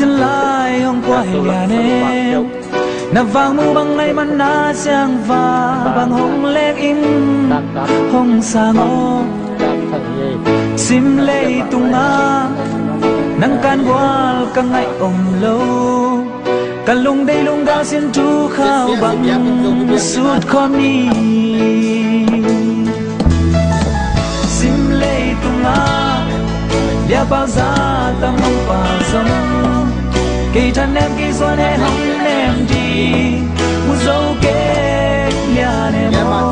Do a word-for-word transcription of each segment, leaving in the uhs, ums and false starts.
Lai hong kuai lian e. Na vang mu bang ngaih man na siang va bang hong lek in hong sang aw. Sim leitungah nang kan gual ka ngaih om lo. Ka lungdei lunggal sin thu khau bang sut khawm ni. Sim leitungah liapau za tam hong pau zong kei thanem kei zuan he hong nem ding mu zo kei lian e maw.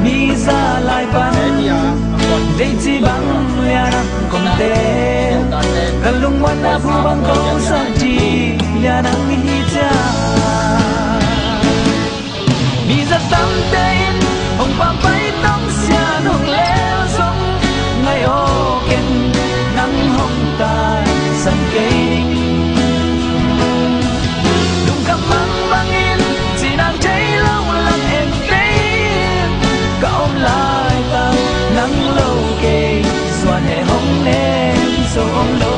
Mi za lai pan deih ci bang lian ang kong te. Ka lungmuanna phu bang ko sak ding lian ang hi ciang. Mi za tamte in hong pampai tong sian hong leu zong ngaih aw ken nang hong taisan kei ding. Lungkham mang bangin cinang thei lo lang en tein ka om laitak nang lo kei zuan he hong nem zo om lo.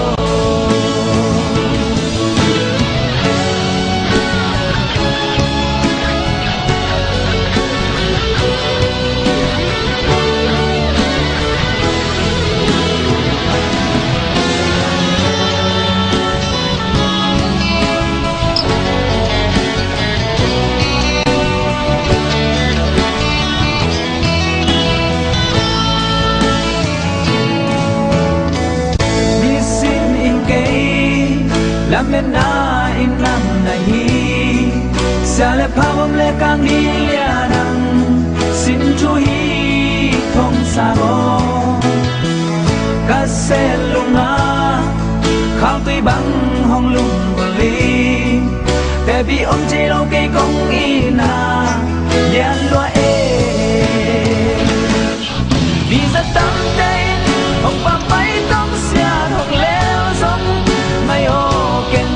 Nisim in kei lametna in nam na hi. Sia le pha om le kang ni lian ang sin thu hi thong sa lo. Ka sel lungah khau tui bang hong lum buli. Tepi om ci lo kei kong ina lian lua e. Mi za tamte in hong pampai tong sian hong leu zong ngaih aw ken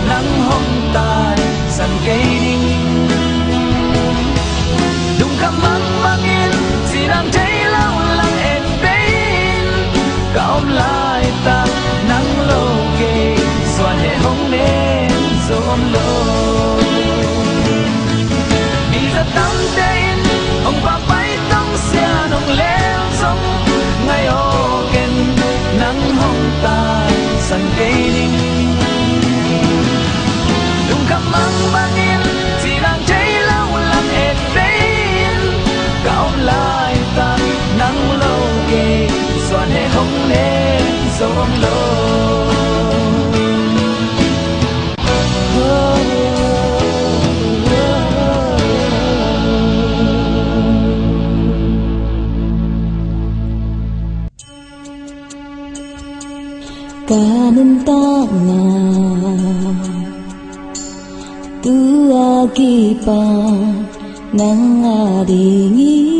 nang hong taisan kei ding. Lungkham mang bangin cinang thei lo lang en tein ka om laitak nang lo kei zuan he hong nem zo om lo. Mi za tamte in hong pampai tong sian hong leu zong ngaih aw ken nang hong taisan kei ding. Lungkham mang bangin cinang thei lo lang en tein ka om laitak nang lo kei zuan he hong nem zo om lo. Ka nuntakna tua kipan nang a dingin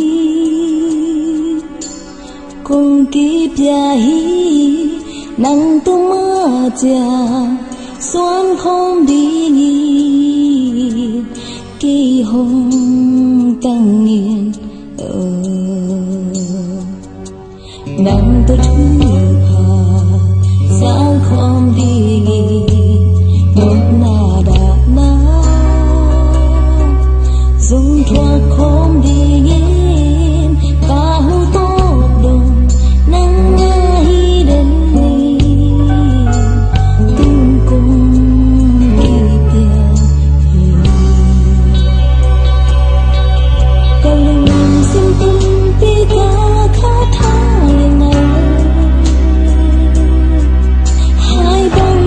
kong kipia hi. Nang tung mah ciang suan khawm dingin kei hong tangin, oh. Nang tawh thupha sang khawm dingin nopna dahna zong thuak khawm dingin ka hu tawp dong nang ahi den hi. Tung kong kipia hi. Ka lungsim pumpi ka khat hai ngai. Hai bang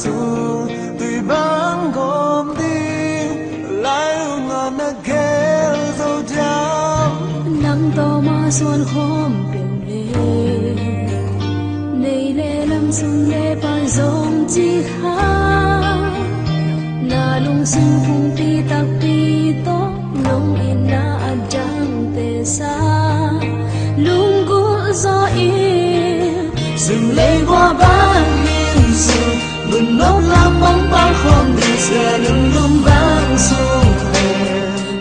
Tui bang gawm ding, lai lungah na gel zo diam. Nang tawh ma suan khawm peuh le, nei le lam sung le pai zong ci kha. Na lungsim phungpi takpi tawh lungin na a dang te sa. Lunggulh zaw in, sim lei gua bangin sung, gun nop lam bang bang khawm ding sia, lungdum bang sung.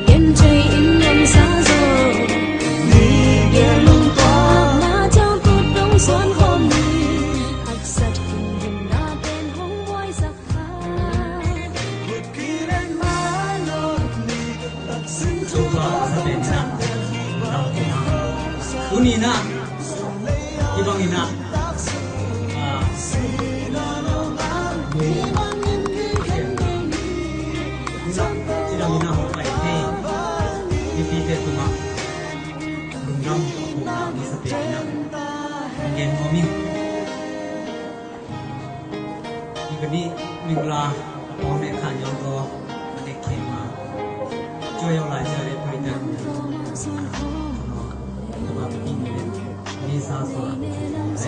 Gen thei in ngam sa zaw, ni gen lung tuak, na ciang tut dong suan khawm ni. Haksat himhim na pen hong buai sak kha. Topa a pen na, tuni na, i bang in na, ah, i bang in na hong pai thei, mipite tungah lungdam, hong na, mi sa pen na, hong gen nuam ing. Ih ka nih mingla a pawng nek kha yawng ko a nek khe ma. Cua yawng lai cia le pui nek. Tuma pi ni le ni sa sua.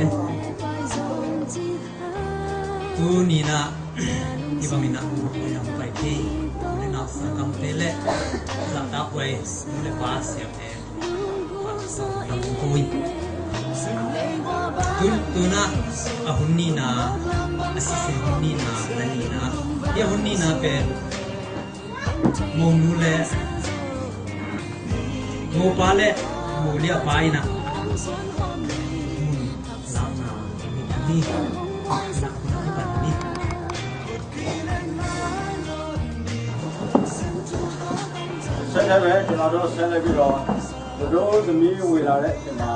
Eh. Tu ni na i bang in na yawng pai khe. Ni na sa kam te le. Sa ta kuai. Ni le pa siam te. Tun, tuna a hun nihna, a sisien hun nihna, a nihna. Hih a hun nihna pen monu le mopa le moliapa in na mun lakna ni. Lakna ni. Set လိုက်မယ်။ ကျွန်တော်တို့ ဆက်လက်ပြီးတော့ သတို့သမီးဝေလာတဲ့အချိန်မှာ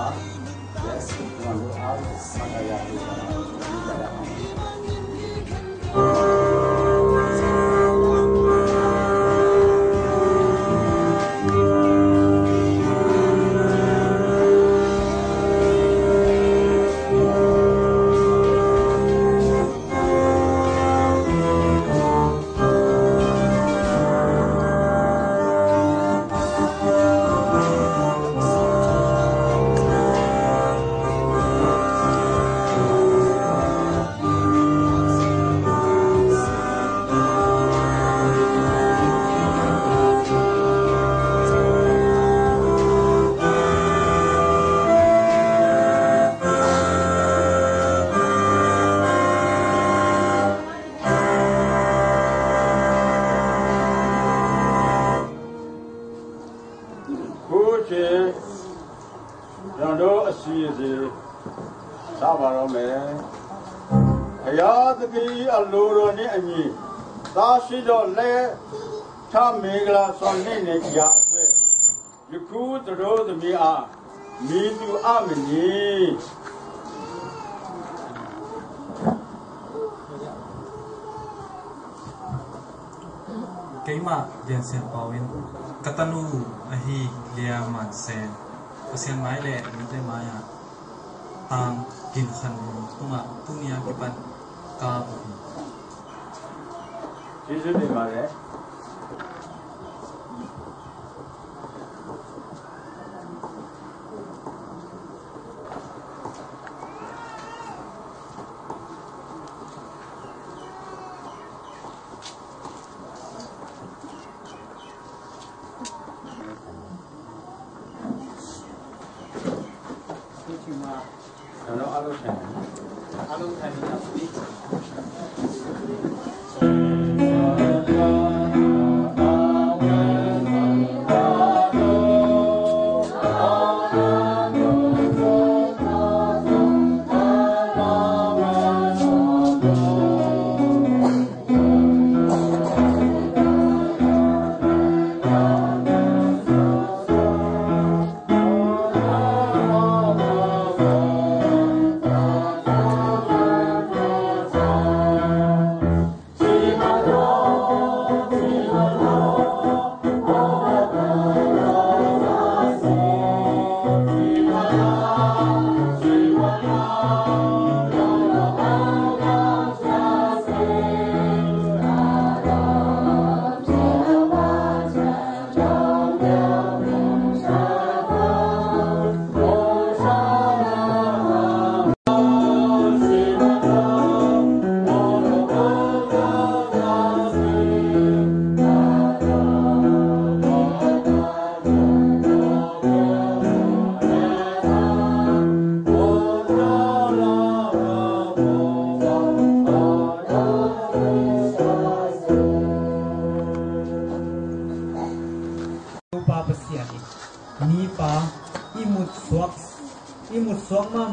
ကျွန်တော်တို့အားလုံး မင်္ဂလာပြုကြပါဦး။ Kuce, ကျွန်တော်တို့အစီအစဉ် စပါတော့မယ်။ ဘုရားသခင်အလိုတော်နှင့်အညီ သားရှိသောလက်ထမင်္ဂလာဆောင်နှင့်နေရာအတွက် ယခုသတို့သမီးအား မည်သူအမည်နည်း။ Keimah Lian Sian Pau in ka tanu ahi Lia Man Sen, Pasian mai le mite mai-ah tang gin khan tungah tuni a kipan ka uh hi. Jesuh name ah le.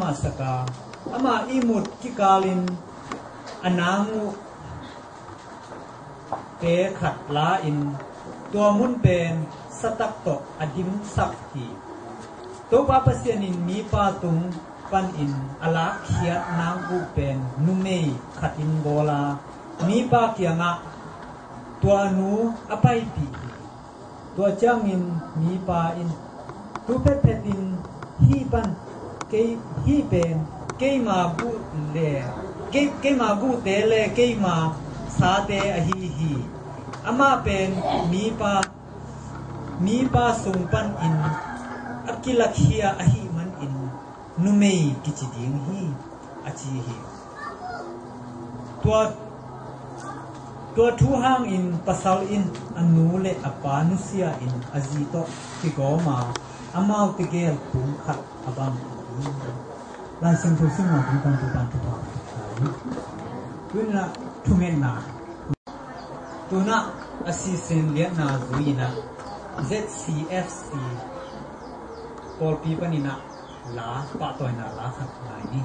Saka, ama ihmut kikalin a nang uh te khat la-in, tua mun pen satak tawh a dimsak hi. Topa Pasian in mipa tung panin a lakkhiat nang uh pen numei khatin bawl a, mipa kiangah tua nu a paipih hi. Tua ciangin mipa in, tu phetphetin hih pan kei, hih pen keima guh le, kei, keima guhte le keima sate ahi hi. Amah pen mipa, mipa sung panin a kilakhia ahih manin numei kici ding hi, a ci hi. Tua, tua thu hangin pasal in a nu le a pa nusia in a zi tawh kigawm a, amau tegel pumkhat a bang hi. Lai Siangtho simna tungtang Topa'n thupha pia ta hen. Tuni-in ah thungetna, tu-in ah a season liatna zui-in ah Z C F C pawlpi panin ah la, pahtawina la khat ngai ni.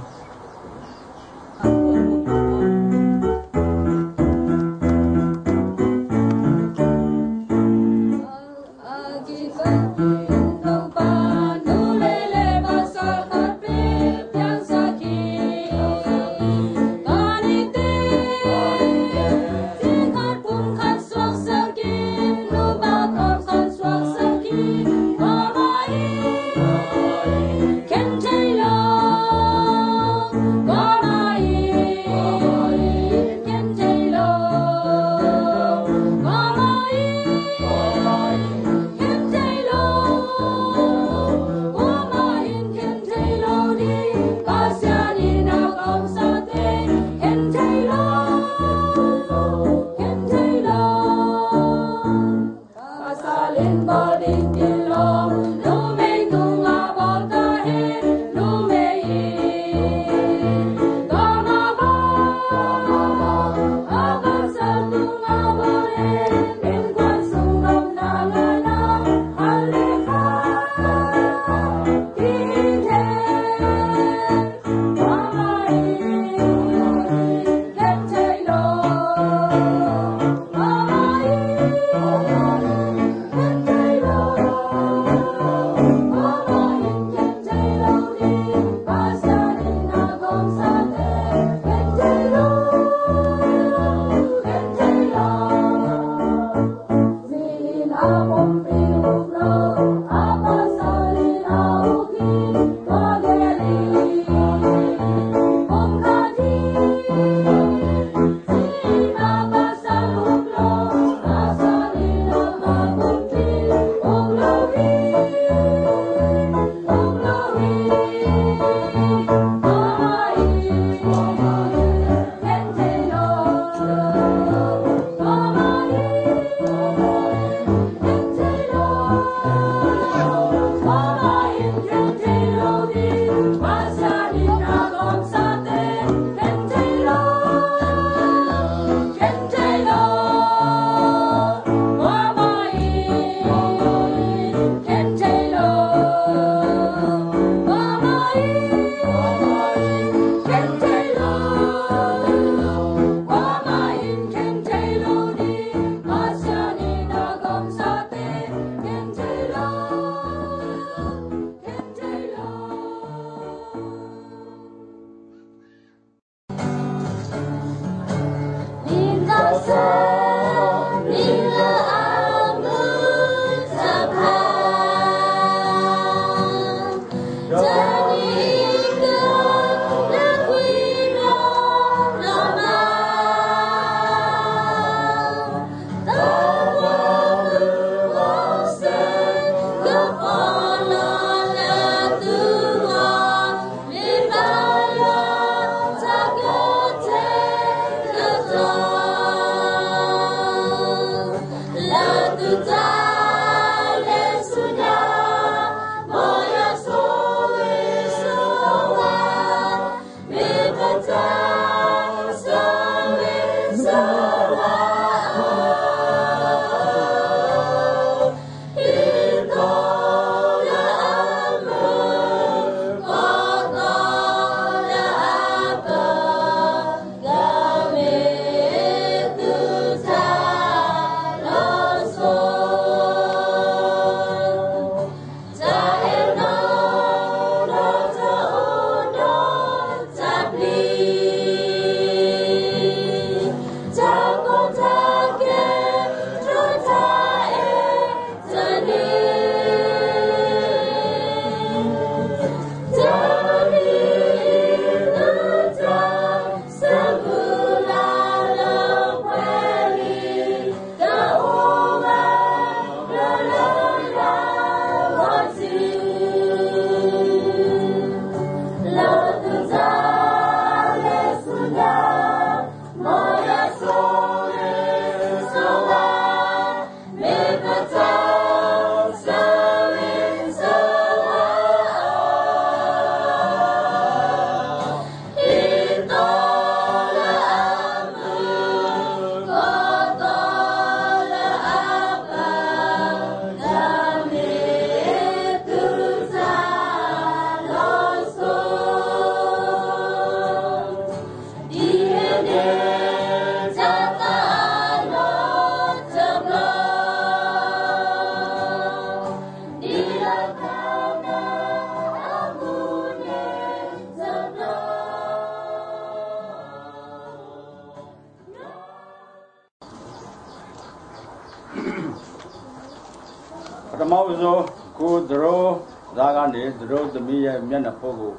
ပထမဦးဆုံး ကိုယ်သတို့သားကနေ သတို့သမီးရဲ့မျက်နှာဖုံးကို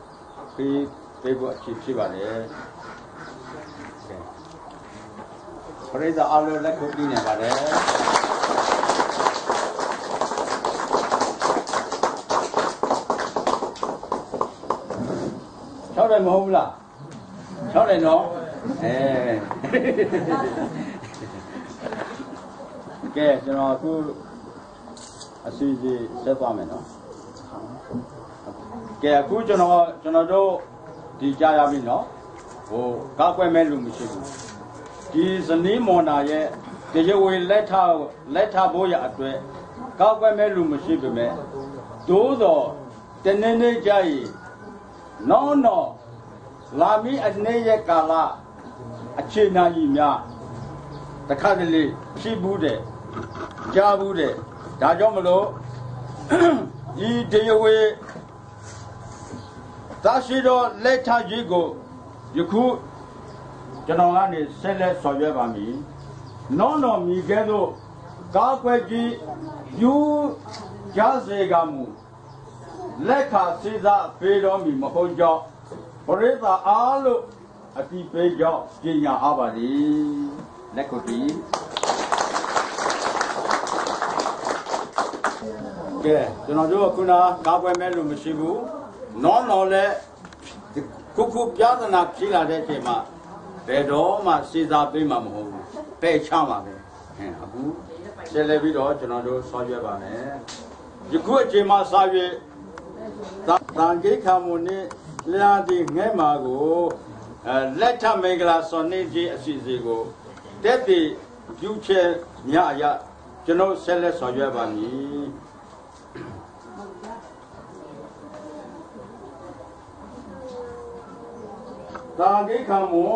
ပေးပေးဖို့အချိန်ဖြစ်ပါတယ်။ ကဲ၊ ပရိသတ်အားလုံး လက်ခုပ်တီးနေပါတယ်။ ခြောက်တယ်မဟုတ်ဘူးလား။ ခြောက်တယ်နော်။ အဲ၊ ကဲ၊ ကျွန်တော်အခု အစီအစဉ်ဆက်သွားမယ်နော်။ ကဲ၊ အခုကျွန်တော်၊ ကျွန်တော်တို့ ဒီကြားရပြီနော်။ ဟို၊ ကာကွယ်မဲ့လူမရှိဘူး။ ဒီဇနီးမော်နာရဲ့ တရားဝင်လက်ထပ်၊ လက်ထပ်ဖို့ရအတွက် ကာကွယ်မဲ့လူမရှိပေမဲ့၊ သို့သော် တနေ့နေ့ကျရင် နောက်နောက် လာမည့်အနည်းငယ်ကာလ အချိန်နာရီများ တခါတလေ ဖြစ်ဘူးတယ်၊ ကြားဘူးတယ်။ ဒါကြောင့်မလို့ ဒီတရားဝင် သန့်ရှင်းသော လက်ထပ်ရေးကို ယခု ကျွန်တော်ကနေ ဆက်လက်ဆောင်ရွက်ပါမည်။ နောက်နောက် မည်ကဲ့သို့ ကာကွယ်ခြင်း ပြုကြစေကမူ လက်ခံစဉ်းစားပေးတော်မည်မဟုတ်ကြောင်း ပရိသတ်အားလုံး အသိပေးကြောင်း ကြေညာအပ်ပါသည်။ လက်ခုပ်တီး။ ကဲ၊ ကျွန်တော်တို့ ခုန ကာကွယ်မဲ့လူမရှိဘူး။ နောက်နောက်လည်း တစ်ခုခုပြဿနာဖြစ်လာတဲ့အချိန်မှာ ဘယ်တော့မှ စဉ်းစားပေးမှာမဟုတ်ဘူး။ ပယ်ချမှာပဲ။ အဲ၊ အခု ဆက်လက်ပြီးတော့ ကျွန်တော်တို့ ဆောင်ရွက်ပါမယ်။ ယခုအချိန်မှစ၍ သ၊ သင်္ဃန်းခါမူးနှင့် လျာ်ဒင်ငဲမးကို အဲ၊ လက်ထပ်မင်္ဂလာဆောင်နှင်းခြင်းအစီအစဉ်ကို သက်သေပြုချက်များအရ ကျွန်တော် ဆက်လက်ဆောင်ရွက်ပါမည်။ သင်္ဃန်းခါမူး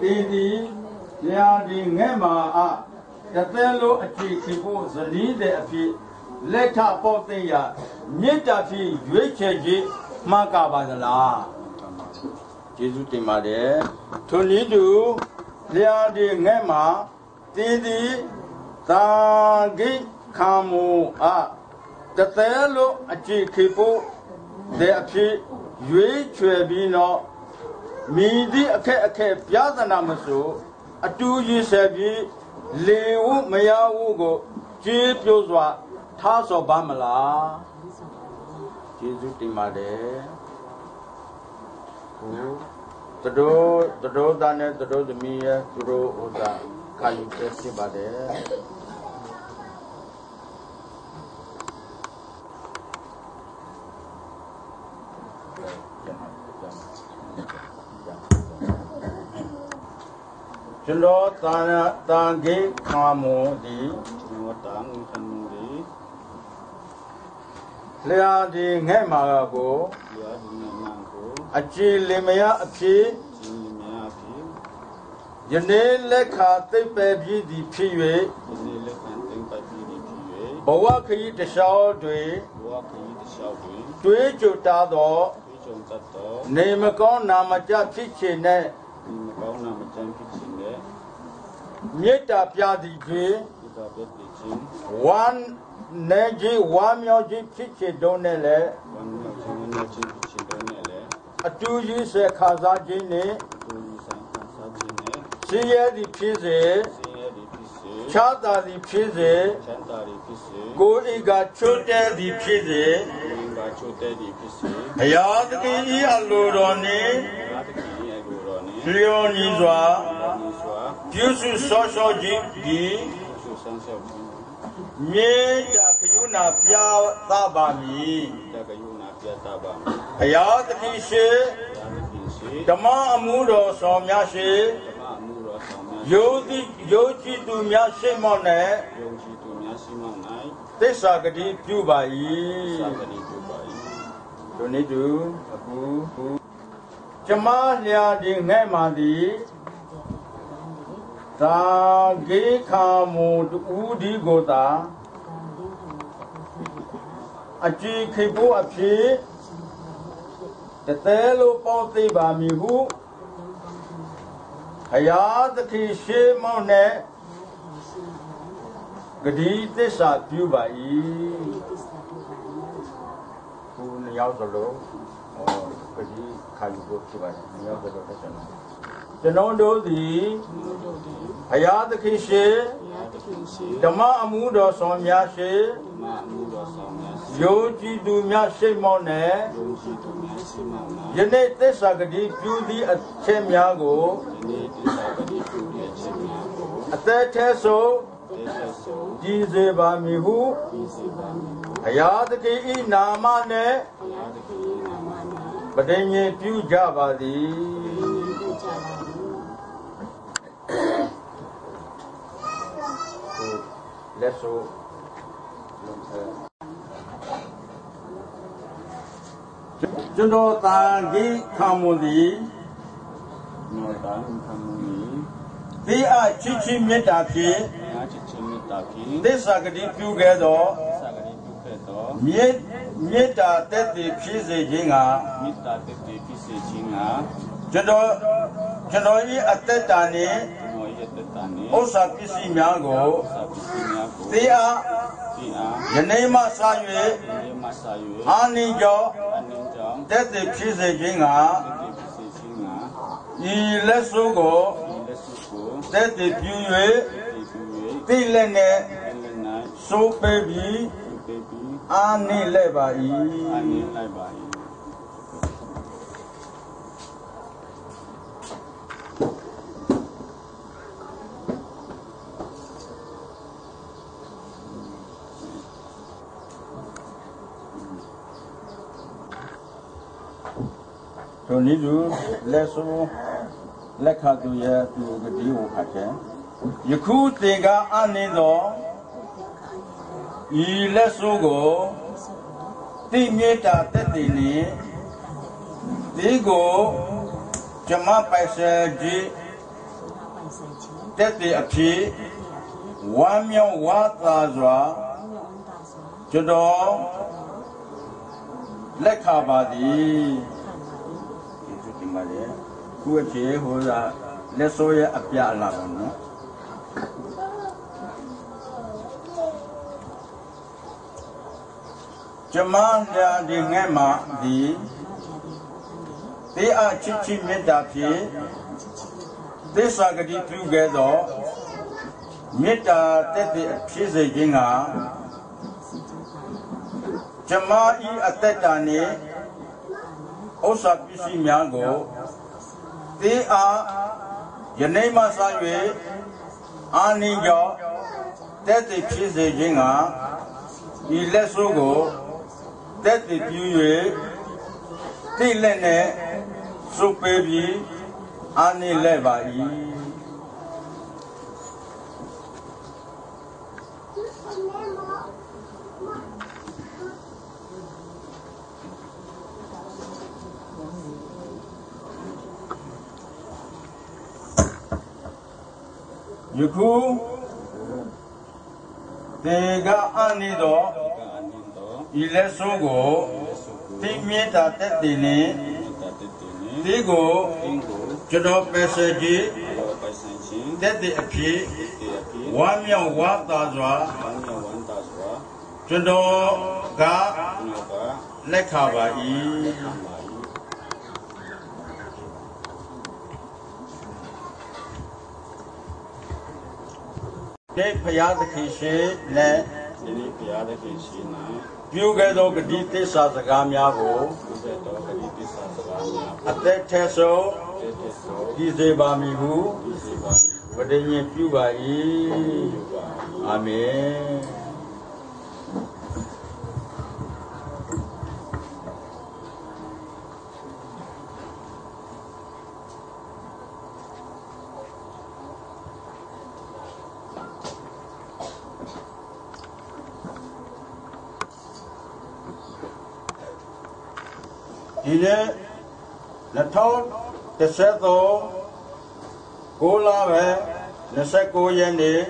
၊ သင်သည် လျာ်ဒင်ငဲမးအား တစ်သက်လုံး အကြင်အခီဖို့ ဇနီးသည်အဖြစ် လက်ထပ်ပေါက်သင့်ရာ မေတ္တာဖြင့် ရွေးချယ်ခြင်း မှန်ကန်ပါသလား။ ကျေးဇူးတင်ပါတယ်။ ထိုနည်းတူ လျာ်ဒင်ငဲမး၊ သင်သည် သင်္ဃန်းခါမူးအား တစ်သက်လုံး အကြင်အခီဖို့သည်အဖြစ် ရွေးချယ်ပြီးတော့ မည်သည့်အခက်အခဲ ပြဿနာမဆို အတူရင်ဆိုင်ပြီး လေဦးမယားဦးကို ကျေးဇူးစွာ ထမ်းဆောင်ပါမလား။ ကျေးဇူးတင်ပါတယ်။ သတို့၊ သတို့သားနဲ့ သတို့သမီးရဲ့ သတို့ဥစ္စာ ခံယူဆဲဖြစ်ပါတယ်။ ကျွန်တော် သင်၊ သင်္ဃန်းခါမူးသည်၊ ကျွန်တော် သင်္ဃန်းခါမူးသည်၊ လျာ်ဒင်ငဲမးကို၊ လျာ်ဒင်ငဲမးကို၊ အကြင်လင်မယားအဖြစ်၊ အကြင်လင်မယားအဖြစ်၊ ယနေ့လက်ခံသိမ်းပိုက်ပြီးသည်ဖြစ်၍ ယနေ့လက်ခံသိမ်းပိုက်ပြီးသည်ဖြစ်၍ ဘဝခရီးတစ်လျှောက်တွင်၊ ဘဝခရီးတစ်လျှောက်တွင်၊ တွေးကြုံတတ်သော တွေးကြုံတတ်သော နေမကောင်းနာမကျန်းဖြစ်ခြင်းနှင့် နေမကောင်းနာမကျန်းဖြစ်ခြင်းနှင့် မေတ္တာပြသည်ဖြင့်၊ မေတ္တာပြသည်ဖြင့်၊ ဝမ်းနည်းခြင်း၊ ဝမ်းမြောက်ခြင်းဖြစ်စေသော်လည်း၊ ဝမ်းမြောက်ခြင်း၊ ဝမ်းမြောက်ခြင်းဖြစ်စေသော်လည်း၊ အတူရင်ဆိုင်ခံစားခြင်းနှင့်၊ အတူရင်ဆိုင်ခံစားခြင်းနှင့်၊ ဆင်းရဲသည်ဖြစ်စေ၊ ဆင်းရဲသည်ဖြစ်စေ၊ ချမ်းသာသည်ဖြစ်စေ၊ ချမ်းသာသည်ဖြစ်စေ၊ ကိုယ်အင်္ဂါချို့တဲ့သည်ဖြစ်စေ၊ ကိုယ်အင်္ဂါချို့တဲ့သည်ဖြစ်စေ၊ ဘုရားသခင်၏အလိုတော်နှင့် ဘုရားသခင်၏အလိုတော်နှင့် လျော်ညီစွာ လျော်ညီစွာ ပြုစုစောင့်ရှောက်ခြင်းသည် ပြုစုစောင့်ရှောက်ခြင်းသည် မေတ္တာကရုဏာပြသပါမည်။ မေတ္တာကရုဏာပြသပါမည်။ ဘုရားသခင်ရှေ့၊ ဘုရားသခင်ရှေ့၊ ဓမ္မအမှုတော်ဆောင်များရှေ့၊ ဓမ္မအမှုတော်ဆောင်များရှေ့၊ ယုံကြည်၊ ယုံကြည်သူများရှေ့မှောက်၌ ယုံကြည်သူများရှေ့မှောက်၌ သစ္စာဂတိပြုပါ၏။ သစ္စာဂတိပြုပါ၏။ ထိုနည်းတူ၊ အခု၊ ကျွန်မ လျာ်ဒင်ငဲမးသည် သင်္ဃန်းခါမူးတဦးတည်းကိုသာ အကြင်အခီဖို့အဖြစ် တစ်သက်လုံး ပေါက်သင့်ပါမည်ဟု ဘုရားသခင်ရှေ့မှောက်၌ ဂတိသစ္စာပြုပါ၏။ ခုနှစ်ယောက်စလုံး ဟော ဂတိခံယူဖို့ဖြစ်ပါတယ်။ နှစ်ယောက်စလုံး လက်ခံပါ။ ကျွန်တော်တို့သည် ဘုရားသခင်ရှေ့၊ ဓမ္မအမှုတော်ဆောင်များရှေ့၊ ယုံကြည်သူများရှေ့မော့နဲ့ ယနေ့သစ္စာဂတိပြုသည့်အချက်များကို အသက်ထဲသို့ တည်စေပါမည်ဟု ဘုရားသခင်၏နာမနှင့် ပဋိညာဉ်ပြုကြပါသည်။ လက်ဆိုး ကျွန်တော်သံဃာခံမွန်သည် ကျွန်တော်သံဃာခံမွန်သည် သင်အားချစ်ခြင်းမေတ္တာဖြင့် သင်အားချစ်ခြင်းမေတ္တာဖြင့် သစ္စာဂတိပြုခဲ့သော သစ္စာဂတိပြုခဲ့သော မေမေတ္တာသက်သေဖြစ်စေခြင်းငှာ မေတ္တာသက်သေဖြစ်စေခြင်းငှာ ကျွန်တော်ကျွန်တော်၏အသက်တာနှင့် ကျွန်တော်၏အသက်တာနှင့် ဥစ္စာပစ္စည်းများကို ဥစ္စာပစ္စည်းများကို သင်အား သင်အား ယနေ့မှစ၍ ယနေ့မှစ၍ အားနည်းကြောင်း အားနည်းကြောင်း သက်သေဖြစ်စေခြင်းငှာ သက်သေဖြစ်စေခြင်းငှာ ဤလက်ဆိုးကို ဤလက်ဆိုးကို သက်သေပြု၍ သက်သေပြု၍ သင့်လက်နှင့် သင့်လက်နှင့် စုပ်ပေးပြီး စုပ်ပေးပြီး အားနည်းလိုက်ပါ၏။ အားနည်းလိုက်ပါ၏။ ထိုနည်းတူ လက်ဆိုးလက်ခံသူရဲ့သူဂတိကိုခါချင်။ ယခုသင်ကအားနည်းသော ဤလက်ဆိုးကို သင့်မေတ္တာသက်သေနှင့် သင်ကို ကျွန်မပိုင်ဆိုင်ခြင်း သက်သေအဖြစ် ဝမ်းမြောက်ဝမ်းသာစွာ ကျွန်တော် လက်ခံပါသည်။ ကျေးဇူးတင်ပါတယ်။ ခုအချိန်ဟိုက လက်ဆိုးရဲ့အပြာအလံပေါ့နော်။ ကျွန်မလျှာဒီငဲမှာသည် သင်အားချစ်ခြင်းမေတ္တာဖြင့် သစ္စာဂတိပြုခဲ့သော မေတ္တာသက်သေဖြစ်စေခြင်းငှာ ကျွန်မ၏အသက်တာနှင့် ဥစ္စာပစ္စည်းများကို သင်အား ယနေ့မှစ၍ အားနည်းကြောင်း သက်သေဖြစ်စေခြင်းငှာ ဤလက်ဆိုးကို သက်သေပြု၍ သင့်လက်နှင့် စုပ်ပေးပြီး အားနည်းလိုက်ပါ၏။ ယခု သင်ကအပ်နှင်းသော သင်ကအပ်နှင်းသော ဤလက်ဆိုးကို သင်မေတ္တာသက်သေနှင့် သင်မေတ္တာသက်သေနှင့် သင်ကို သင်ကို ကျွန်တော်ပယ်ဆယ်ခြင်း ကျွန်တော်ပယ်ဆယ်ခြင်း သက်သေအဖြစ် သက်သေအဖြစ် ဝမ်းမြောက်ဝမ်းသာစွာ ဝမ်းမြောက်ဝမ်းသာစွာ ကျွန်တော်က ကျွန်တော်က လက်ခံပါ၏။ လက်ခံပါ၏။ ဒီနေ့ဘုရားသခင်ရှေ့နဲ့ ဒီနေ့ဘုရားသခင်ရှေ့နဲ့ ပြုခဲ့သောဂတိသစ္စာစကားများကို ပြုခဲ့သောဂတိသစ္စာစကားများကို အသက်ထဲသို့ အသက်ထဲသို့ တည်စေပါမည်ဟု တည်စေပါမည်ဟု ပဋိညာဉ်ပြုပါ၏။ ပဋိညာဉ်ပြုပါ၏။ အာမင်။ ဒီနေ့ နှစ်ထောင်တစ်ဆယ့်သုံး ကိုးလပိုင်း နှစ်ဆယ့်ကိုးရက်နေ့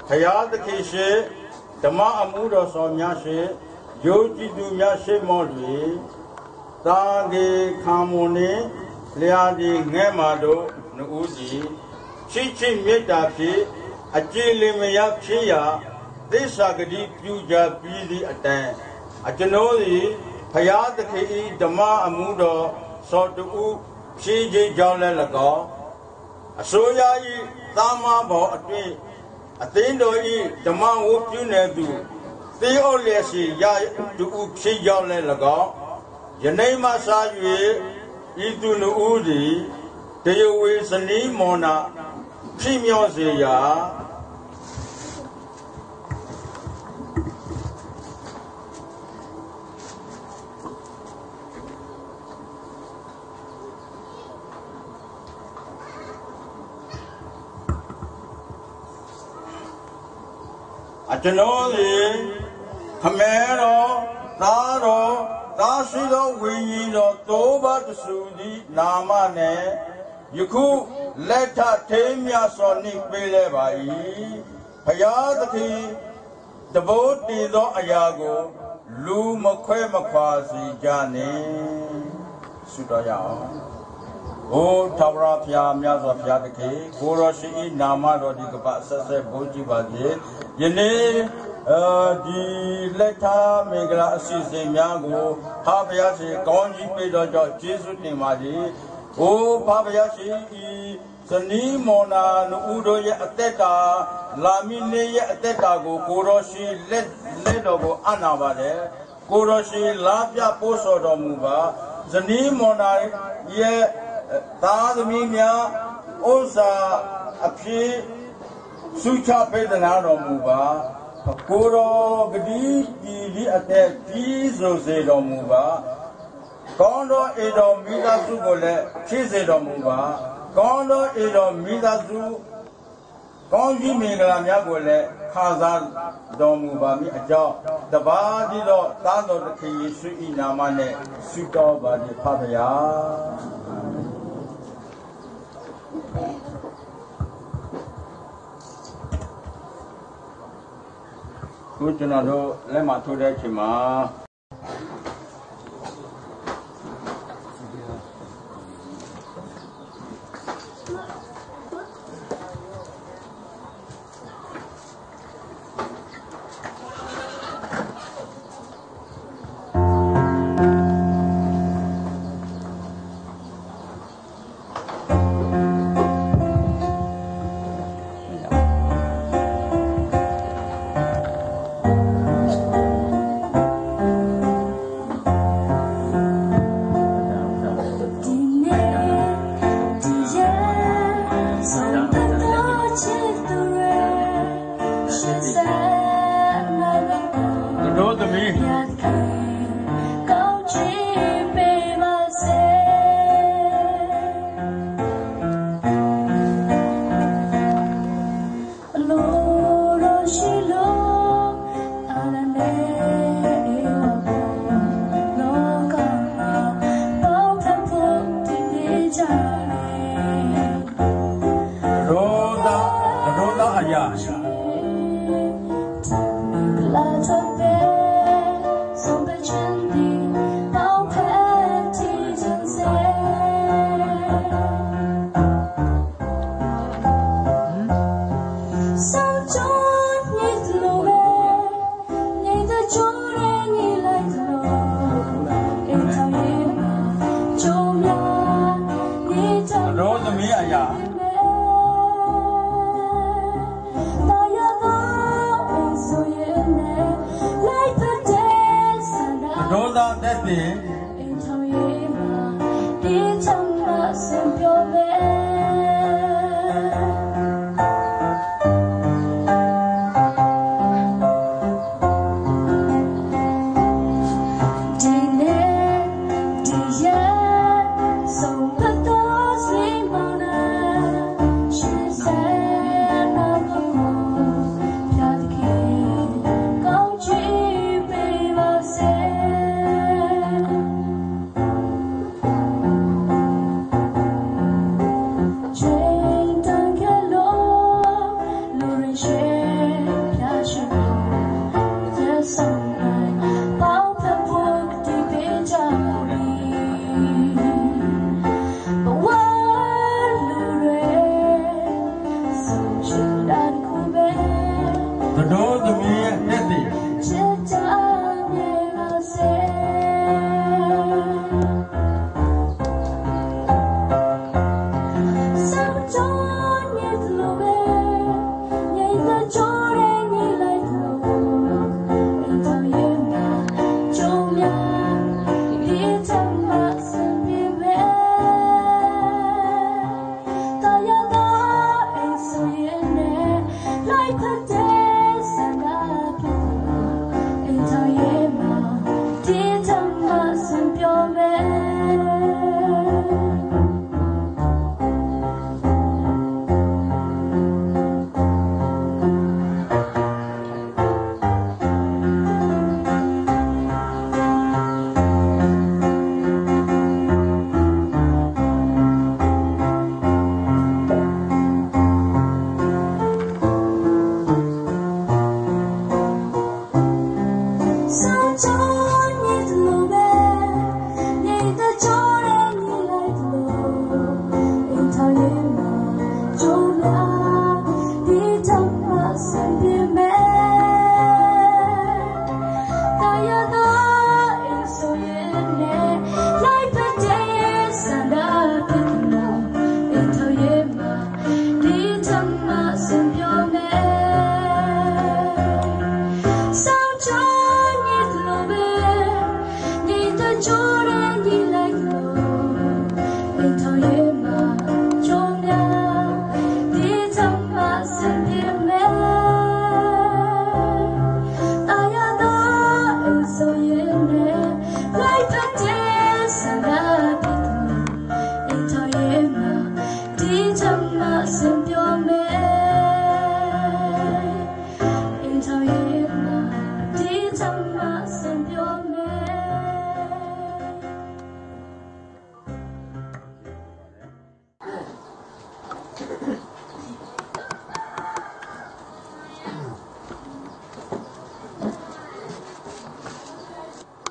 ဘုရားသခင်ရှေ့ ဓမ္မအမှုတော်ဆောင်များရှေ့ ယုံကြည်သူများရှေ့မှောက်တွင် သံဃာခံမွန်နှင့် လျှာဒီငဲမှာတို့နှစ်ဦးသည် ချစ်ခြင်းမေတ္တာဖြင့် အကြည်လင်မယားဖြစ်ရာ သစ္စာဂတိပြုကြပြီးသည့်အတိုင်း၊ အကျွန်ုပ်သည် ဘုရားသခင်၏ ဓမ္မအမှုတော် စောင့်တဦးဖြစ်ခြင်းကြောင့်လည်း ၎င်း၊ အစိုးရ၏ သမားဘောင်အတွင်း အသင်းတော်၏ ဓမ္မဝတ်ပြုနေသူ သင်းအုပ်လျှက်ရှိရာ တဦးဖြစ်ကြောင်းလည်း ၎င်း၊ ယနေ့မှစ၍ ဤသူနှစ်ဦးသည် တရားဝင် ဇနီးမော်နာ ဖြစ်မြော်စေရန် အကျွန်ုပ်သည် ခမည်းတော်၊ သားတော်၊ သားရှိသော ဝိညာဉ်တော် သုံးပါးတစုသည် နာမနှင့် ယခုလက်ထပ် ထိမ်းမြတ်စွာ နှိပ်ပေးလျက်ပါ၏။ ဘုရားသခင် တံပိုးတံသောအရာကို လူမခွဲမခွါစေကြနှင့်။ ဆုတောင်းရအောင်။ အို ထာဝရဘုရား မြတ်စွာဘုရားသခင်၊ ကိုယ်တော်ရှင်၏ နာမတော်သည် ကမ္ဘာအဆက်ဆက် ဘုန်းကြီးပါစေ။ ယနေ့၊ အဲဒီလက်ထပ်မင်္ဂလာ အစီအစဉ်များကို ဖခင်ဘုရားရှင် ကောင်းကြီးပေးသောကြောင့် ကျေးဇူးတင်ပါသည်။ အို ဖခင်ဘုရားရှင်၊ ဇနီးမော်နာနှစ်ဦးတို့ရဲ့ အသက်တာ၊ လာမည့်နေ့ရက် အသက်တာကို ကိုယ်တော်ရှင် လက်၊ လက်တော်ကို အပ်နာပါတယ်။ ကိုယ်တော်ရှင် လမ်းပြပို့ဆောင်တော်မူပါ။ ဇနီးမော်နာရဲ့ သားသမီးများ၊ ဥစ္စာအဖြစ် ဆုချပေးသနားတော်မူပါ။ ကိုယ်တော် ကတိတည်သည့်အတိုင်း ပြည့်စုံစေတော်မူပါ။ ကောင်းသော အိမ်ထောင်မိသားစုကိုလည်း ဖြစ်စေတော်မူပါ။ ကောင်းသော အိမ်ထောင်မိသားစု ကောင်းကြီးမင်္ဂလာများကိုလည်း ခံစားတော်မူပါမည်အကြောင်း တပါးတည်းသော သားတော်သခင် ယေရှု၏ နာမနဲ့ ဆုတောင်းပါသည် ဖခင်ဘုရား။ အခုကျွန်တော်တို့ လက်မှတ်ထိုးတဲ့အချိန်မှာ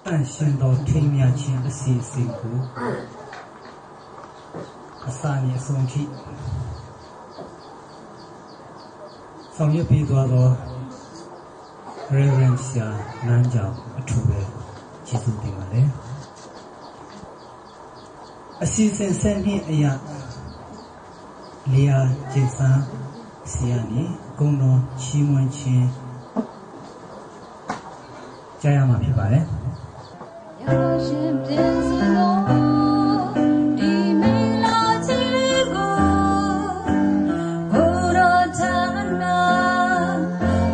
အသင်းတော် ထိမ်းမြားခြင်းအစီအစဉ်ကို အစကနေအဆုံးထိ ဆောင်ရွက်ပေးသွားသော Reverend ဆရာ နန်းကျော် အထူးပဲ ကျေးဇူးတင်ပါတယ်။ အစီအစဉ် ဆယ့်နှစ်အရ လီယာကျင်ဆန်းဆီကနေ ဂုဏ်တော်ချီးမွမ်းခြင်း ကြားရမှာဖြစ်ပါတယ်။ ရရှင်ပြန်စလို့ ဒီမင်္ဂလာချီးကို ကိုယ်တော်ထံ၌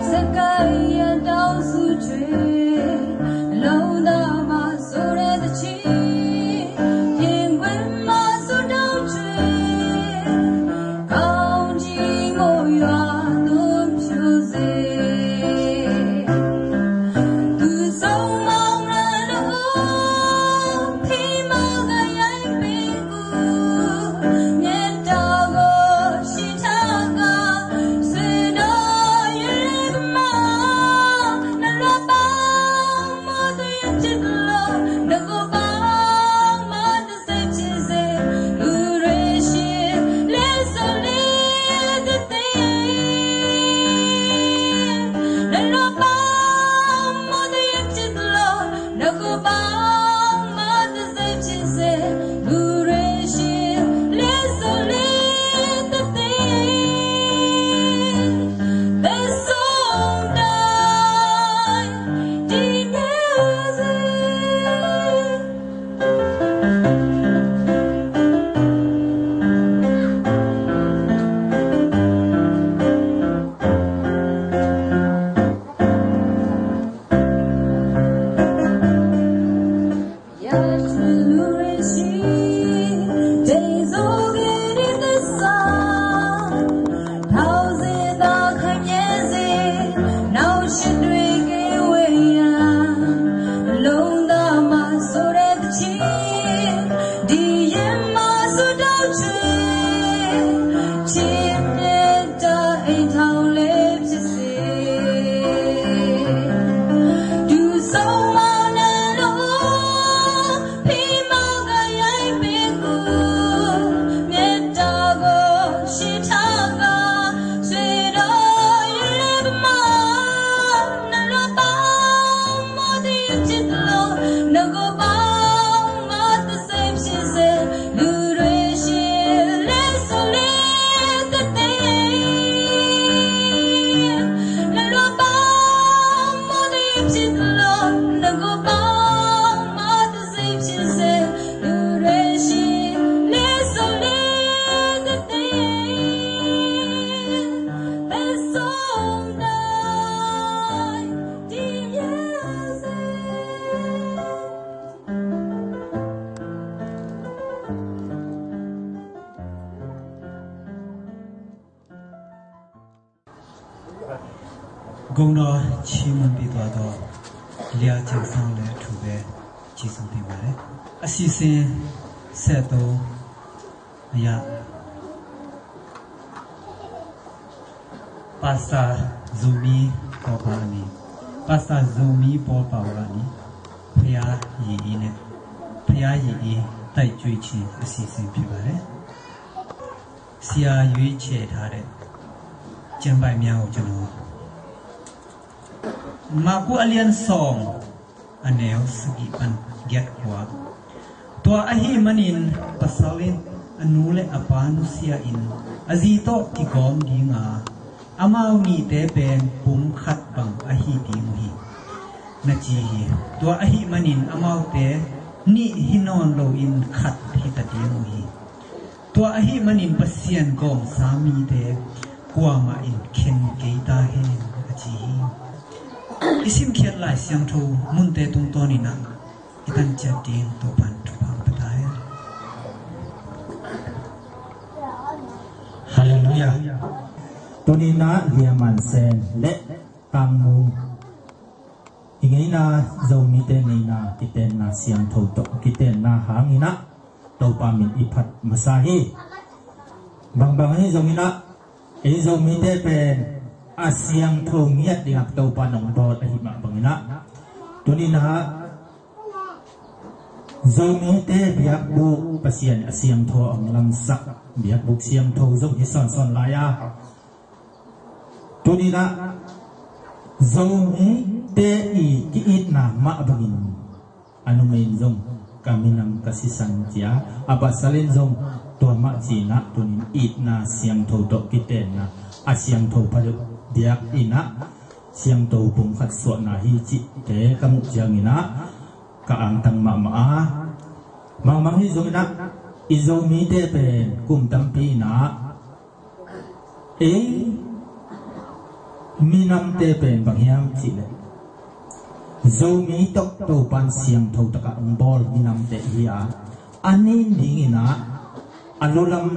စက္ကန့်ယံတောင်းဆုချွေ လုံးသားမှာဆိုတဲ့သချင်း ရင်ခွင်မှာဆိုတောင်းချွေ ကောင်းကြီးမို့ရွာသွန်းဖြိုးစေ။ သူဆုံးမောင်းတဲ့လူ ဖိမကရိုင်းပင်ကူ မြတ်တာကိုရှိထားက ဆွေတော်ရဲ့ကမ နလွတ်ပေါင်းမသွေးဖြစ်လို့ နကိုပေါင်းမ ဂုဏ်တော်ချီးမွမ်းပေးသွားသော လျာချင်ဆောင်လည်း အထူးပဲ ကျေးဇူးတင်ပါတယ်။ အစီအစဉ် ဆယ့်သုံးအရ ပါစတာဇူမီပေါပါအမည်၊ ပါစတာဇူမီပေါပါဝါအမည်၊ ဖျားရည်အီးနဲ့ ဖျားရည်အီးတိုက်ကျွေးခြင်းအစီအစဉ်ဖြစ်ပါတယ်။ ဆရာရွေးချယ်ထားတဲ့ကျမ်းပိုဒ်များကို ကျွန်တော် မာကုအလျံဆောင် အနည်းစကီးပန်ဂက်ကွာ။ တွာအဟိမနင်ပစလင် အနူလဲအပါနုစရာအင် အဇီတော့ကိဂေါမ်ဒီငါ အမဝ်နီတဲပင်ပုမ်ခတ်ဘင်အဟိဒီမူဟိ နကီဟိ။ တွာအဟိမနင်အမဝ်တဲ နီဟိနွန်လိုအင်ခတ်ဟိတဒီမူဟိ။ တွာအဟိမနင်ပစံယန်ဂေါမ်စာမီတဲ ကွာမအင်ခင်ကီတာဟင်အကီဟိ။ အစံခက်လိုက်စံထိုမုန်တဲတုံတောနီန အတန်ချက်တင်းတောပန်ထူပန်ပတာဟင်။ Hallelujah. Tunina liamansen le tangmu. Ingena Zomite nina kitenna siangtho to kitenna hangina Topa min i phat masa hi. Bangbang hi zongina ei Zomite pen a siangtho ngiat dingak Topa nong bawt ahi mah bangina tunina Zomite biakbuk Pasian a siangtho a hong lamsak biakbuk siangtho zong hi sawnsawn lai a, tuninah Zomite i ki-itna mah bangin a numei in zong ka minam ka sisan cia, a pasal in zong tua mah cinah tunin itna siangtho tawh kitenna a siangtho pha deuh biak innah siangtho pumkhat suahna hi cihte ka muh cianginah ka angtang mahmah a, mangmang hi zonginah i Zomite pen kum tampi innah ei minamte pen bang hiam cihleh Zomi tawh Topan siangtho takah hong bawl minamte hi a, a nin dinginah a lulam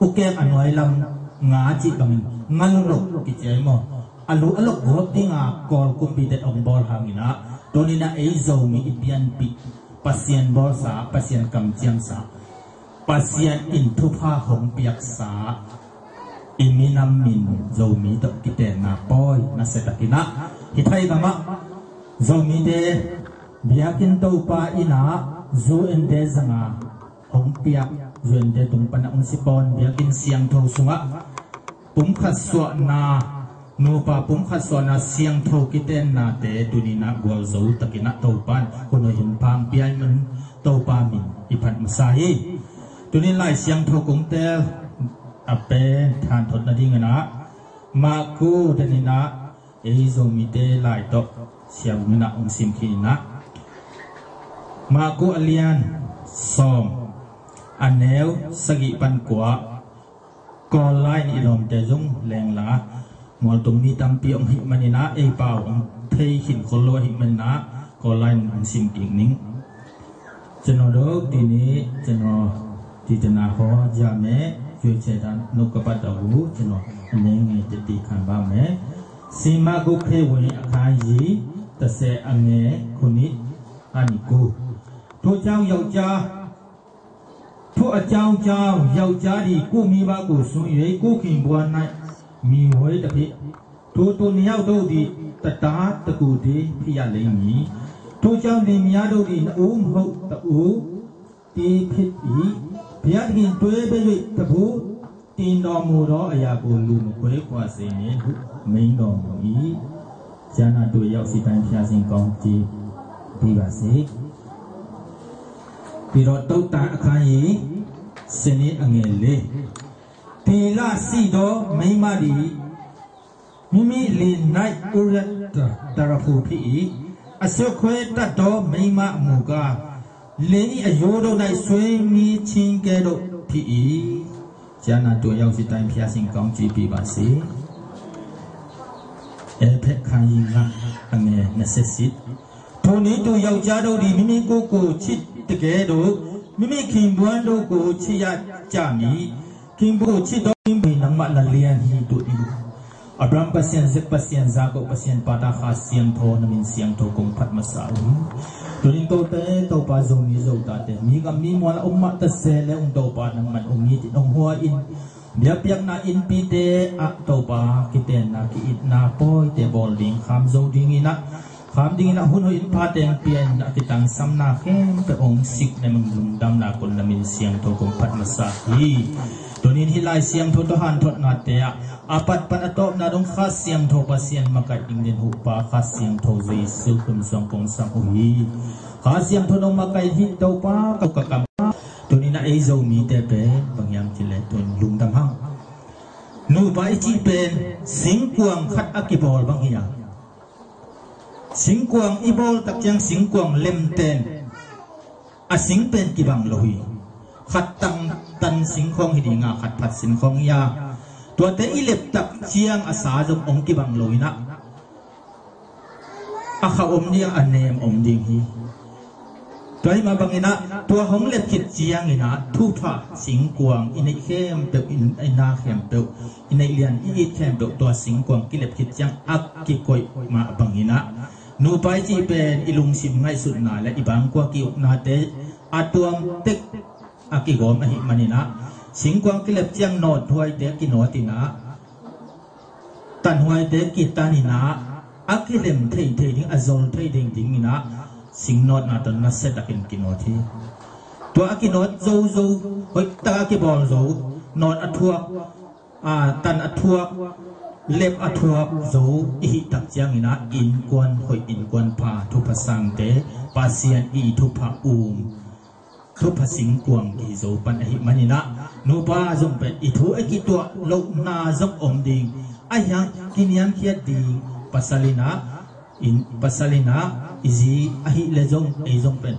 ukek a nuailam nga cih bangin ngalunok kici ai maw? A lu a lok guak dinga Kawl kumpite hong bawl hanginah tuninah ei Zomi i pianpih Pasian bawlsa, Pasian kamciamsa, Pasian in thupha hong piaksa i minam min Zomi tawh kitenna pawi nasiatakinah hi thai gamah Zomite biakinn Topa innah zu ente zanga hong piak zu ente tung panah hong sipawn biakinn siangtho sungah pumkhat suahna, nupa pumkhat suahna siangtho kitennate tuninah gualzo takinah Topan hun hoih hun pha hong pia in Topa min i phat masa hi. Tunin Lai Siangtho kong tel a pen thanthot nadinginah Marku daninah ei Zomite lai tawh siam minah hong sim khin innah Marku a lian sawm a neu sagih pan kua Kawl lai-in i lawmte zong lengla mualtung mi tampi hong hih maninah ei pau hong thei khin khol lo ahih maninah Kawl lai-in hong sim kik ning. Ceno do tini ceno titena ho jame yoi chedan nukapat agu ceno ane ngai teti khan ba me. Sima gu khe wai akai yi tase ange kuni aniku. Thu chau yau cha ထိုအကြောင်းကြောင့် ယောက်ျားသည် ကိုယ့်မိဘကိုစွန့်၍ ကိုယ့်ခင်ပွန်း၌မှီဝဲသဖြင့် ထိုသူနှစ်ယောက်တို့သည် တစ်သားတစ်ကိုယ်တည်း ဖြစ်ရလိမ့်မည်။ ထိုကြောင့် လင်မယားတို့သည် နှစ်ဦးမဟုတ် တစ်ဦးတည်းဖြစ်၏။ ဘုရားသခင်တွဲဘက်၍ တစ်ဘိုးတင်တော်မူသောအရာကို လူမခွဲခွာစေနှင့်ဟု မိန့်တော်မူ၏။ ကျမ်းနာ်သူတစ်ယောက်စီတိုင်း ဘုရားရှင်ကောင်းချီးပေးပါစေ။ ပြီးတော့ တုတ်တန်အခန်းကြီး စနေအငယ်လေး။ သီလရှိသောမိန်းမသည် မိမိလင်၌ဥရတရဖူဖြစ်၏။ အစွပ်ခွဲတတ်သောမိန်းမအမူကား လင်၏အရိုးတို့၌ဆွေးမီးခြင်းကဲ့သို့ဖြစ်၏။ ကျမ်းနာ်သူတစ်ယောက်စီတိုင်း ဘုရားရှင်ကောင်းချီးပေးပါစေ။ အဲဖက်ခန်းကြီးငါးအငယ်နှစ်ဆယ့်ရှစ်။ ထိုနည်းတူ ယောက်ျားတို့သည် မိမိကိုယ်ကိုချစ်သကဲ့သို့ မိမိခင်ပွန်းတို့ကိုချစ်ရကြမည်။ ခင်ပွန်းကိုချစ်သော ခင်ပွန်းနှင့် နံပါတ်နှစ်လျက်ညီတို့သည် Abraham Pasian, Zek Pasian, Jakob Pasian, Pata Kha Siangtho, na min siangtho kong phat masa uh hi. Tunin kote Topa Zomi Zo tate, mi gam mi mual a om mah ta se le ung Topa nangman ung it in ung hua in, biakpiakna innpite ah Topa kitenna ki-itna pawite bawl ding, kham zo dinginah, kham dinginah hun hoih in pha teng pia in a kitangsamna khempeuh hong sik na min lungdamna kong na min siangtho kong phat masa hi. Tunin hih Lai Siangtho tawh hanthotnate ah a patpan a tawpna dong Kha Siangtho Pasian makaih ding den huhpa Kha Siangtho Jesu hun suang kong sam uh hi. Kha Siangtho dong makaih hih Topa ka ka kam. Tunin a ei Zomite pen bang hiam cih leh tun lungdam hang. Nupa i cih pen singkuang khat a kibawl bang hi a, singkuang i bawl tak ciang singkuang lemten a sing pen kibang lo hi. Khat tang tan singkhawng hi dinga, khat phat singkhawng hi a, tuate i lep tak ciang a sa zong hong kibang lo inah, a khauh om ding a, a nem om ding hi. Tua hi mah banginah tua hong lep khit cianginah thupha singkuang i neih khempeuh, i na khempeuh, i neih lian i it khempeuh tua singkuang kilep khit ciang a kikoih mah banginah nupa i cih pen i lungsim ngaihsutna le i bangkua ki-uknate a tuam tek a kigawm ahih maninah singkuang kilep ciang nawthuaite kinawt inah tanhuaite kitan inah a kilem thei thei ding, a zol thei ding dinginah Sing nawtna tawh nasia takin kinawt hi. Tua a kinawt zozo, hoih taka kibawl zo, nawt a thuak, a, tan a thuak, lep a thuak zo i hih tak ciangin ah innkuan hoih, innkuan pha, thupha sangte, Pasian i thupha um, thupha singkuang kihi zo pan ahih manin ah, nupa zong pen i thu a kituah lohna zong om ding, ahi hang kiniamkhiat ding, pasal in ah, in, pasal in ah i zi ahih leh zong, ei zong pen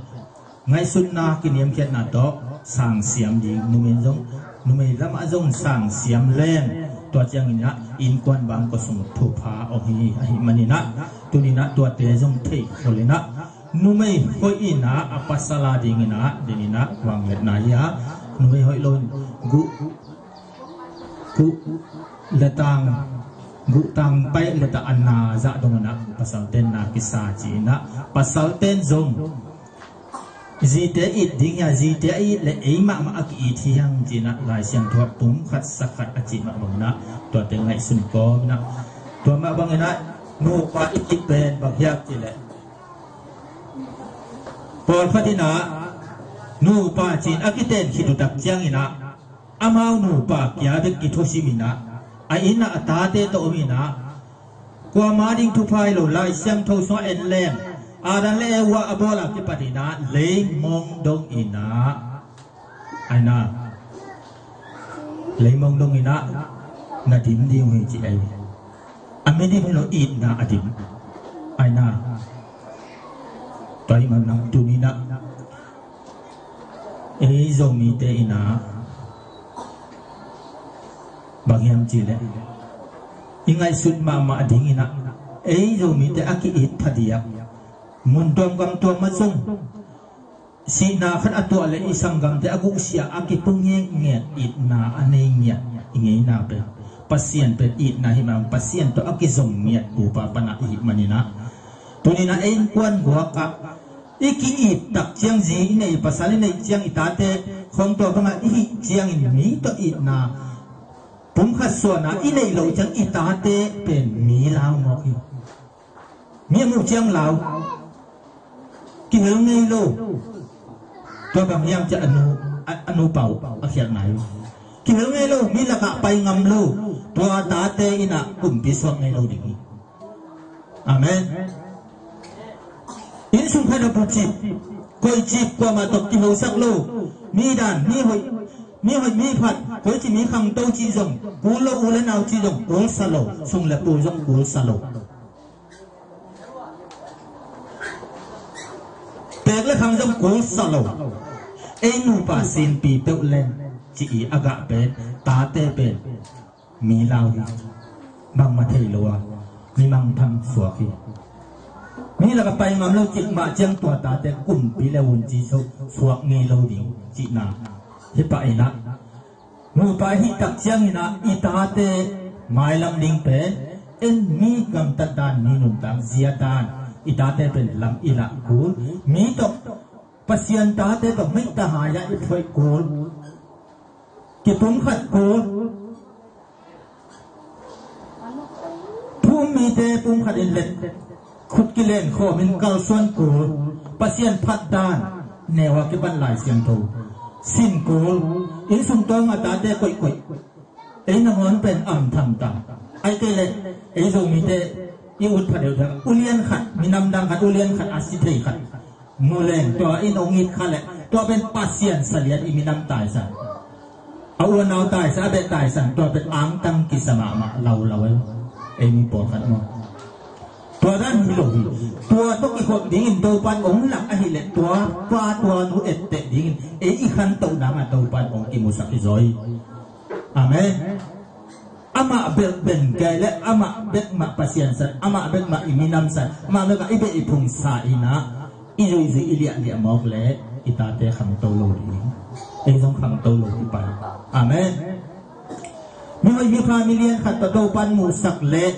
ngaihsutna, kiniamkhiatna tawh sangsiam ding, numei zong, numei lamah zong sangsiam leng, tua ciangin ah innkuan bang kua sung thupha om hi. Ahih manin ah, tuni in ah tuate zong thei khol in ah, numei hoih in ah a pasal a dingin ah, dingin ah vangliatna hi a, numei hoih lo in guh, guh le tang, guh tang paih le tang a na zah dongin ah pasalten na kisa ci-in ah, pasalten zong zite it ding hi a, zite a it le ei mahmah a ki-it hi hang ci-in ah Lai Siangtho ah pum khat sa khat a cih mah bangin ah, tuate ngaihsun kawm in ah, tua mah bangin ah nupa i it pen bang hiam cih leh, pawlkhat in ah nupa ci-in a kiten khit uh tak ciangin ah, amau nupa kia bek kithusim in ah, a inn ah a tate tawh om in ah, kuama ding thupha hi lo, Lai Siangtho sungah en leng, Adam le Eva a bawl a kipat in ah leimong dong in ah, ai na, leimong dong in ah na dim ding uh hi ci ei. A midim hi lo, itna a dim. Ai na, tua ahih manin ah tuni in ah ei Zomite in ah bang hiam cih leh, i ngaihsut mahmah dingin ah ei Zomite a ki-it phadiak, mun tuam gam tuam ah zong sihna khat a tuah leh i sanggamte a guhsia a kipu ngiatngiat, itna a nei ngiat i ngeina pen, Pasian pen itna hi mah, Pasian tawh a kizom ngiat pupa pan ah i hih manin ah, tuni in ah ei innkuan guak ah i ki-it tak ciang, zi i neih, pasal i neih ciang, i tate khawng tua bangah i hih ciangin mi tawh itna, pumkhat suahna i neih loh ciang i tate pen mi lau mawk hi. Mi a muh ciang lau, kihel ngei lo. Tua bang hiam cih leh a nu, a, a nupa uh a khialh nai uh. Kihel ngei lo, mi lakah pai ngam lo. Tua tate in ah kumpi suak ngei lo ding hi. Amen. Inn sung khat ah bucip, koihcip, kuamah tawh kihosak lo. Mi dan, mi hoih, mi hoih, mi phat, koici mi khangto cih zong kul lo, u le nau cih zong kulsa lo, sung le pu zong kulsa lo. Teek le khang zong kulsa lo. Ei nupa sinpi peuh leng ci-i a gah pen, tate pen mi lau hi. Bangmah thei lo a, mi mangthang suak hi. Mi lakah pai ngam lo, cik mah ciang tua tate kumpi le vunci suak ngei lo ding cihna hi pah in ah, nupa i hih tak ciangin ah i tate mailam ding pen, en mi gamtat dan, mi nuntak zia dan, i tate pen lam i lah kul, mi tawh, Pasian tate tawh meita hai-ah i phuaih kul, kipumkhat kul. Thu um mite pumkhat in let, khut kilen khawmin kalsuan kul, Pasian phat dan, neu a kipan Lai Siangtho sin kul, inn sung tawng a tate koihkoih. Ei nangawn pen am tham ta. Ai kei leh ei Zomite i ut pha deuhdeuh, ulian khat, minam dang khat, ulian khat, a si thei khat mu leng, tua in hong it kha leh, tua pen Pasian salian, i minam taisan, a u a nau taisan, a beh taisan, tua pen angtang kisa mahmah, lau lau ei. Ei mi pawlkhat maw, tua dan hi lo hi. Tua tawh kikhop dingin Topan hong lak ahih leh, tua pa tua nu etteh dingin ei i khantohna mah Topan hong kimusak hi zaw hi. Amen. Amah bek bengkai le amah bek mah Pasian san, amah bek mah i minam san, amah bek mah i beh i phung sa in ah, i zuizui, i liahliah mawk leh i tate khangto lo ding, ei zong khangto lo hi pah. Amen. Mi hoih, mi pha, mi lian khat tawh Topan muhsak leh,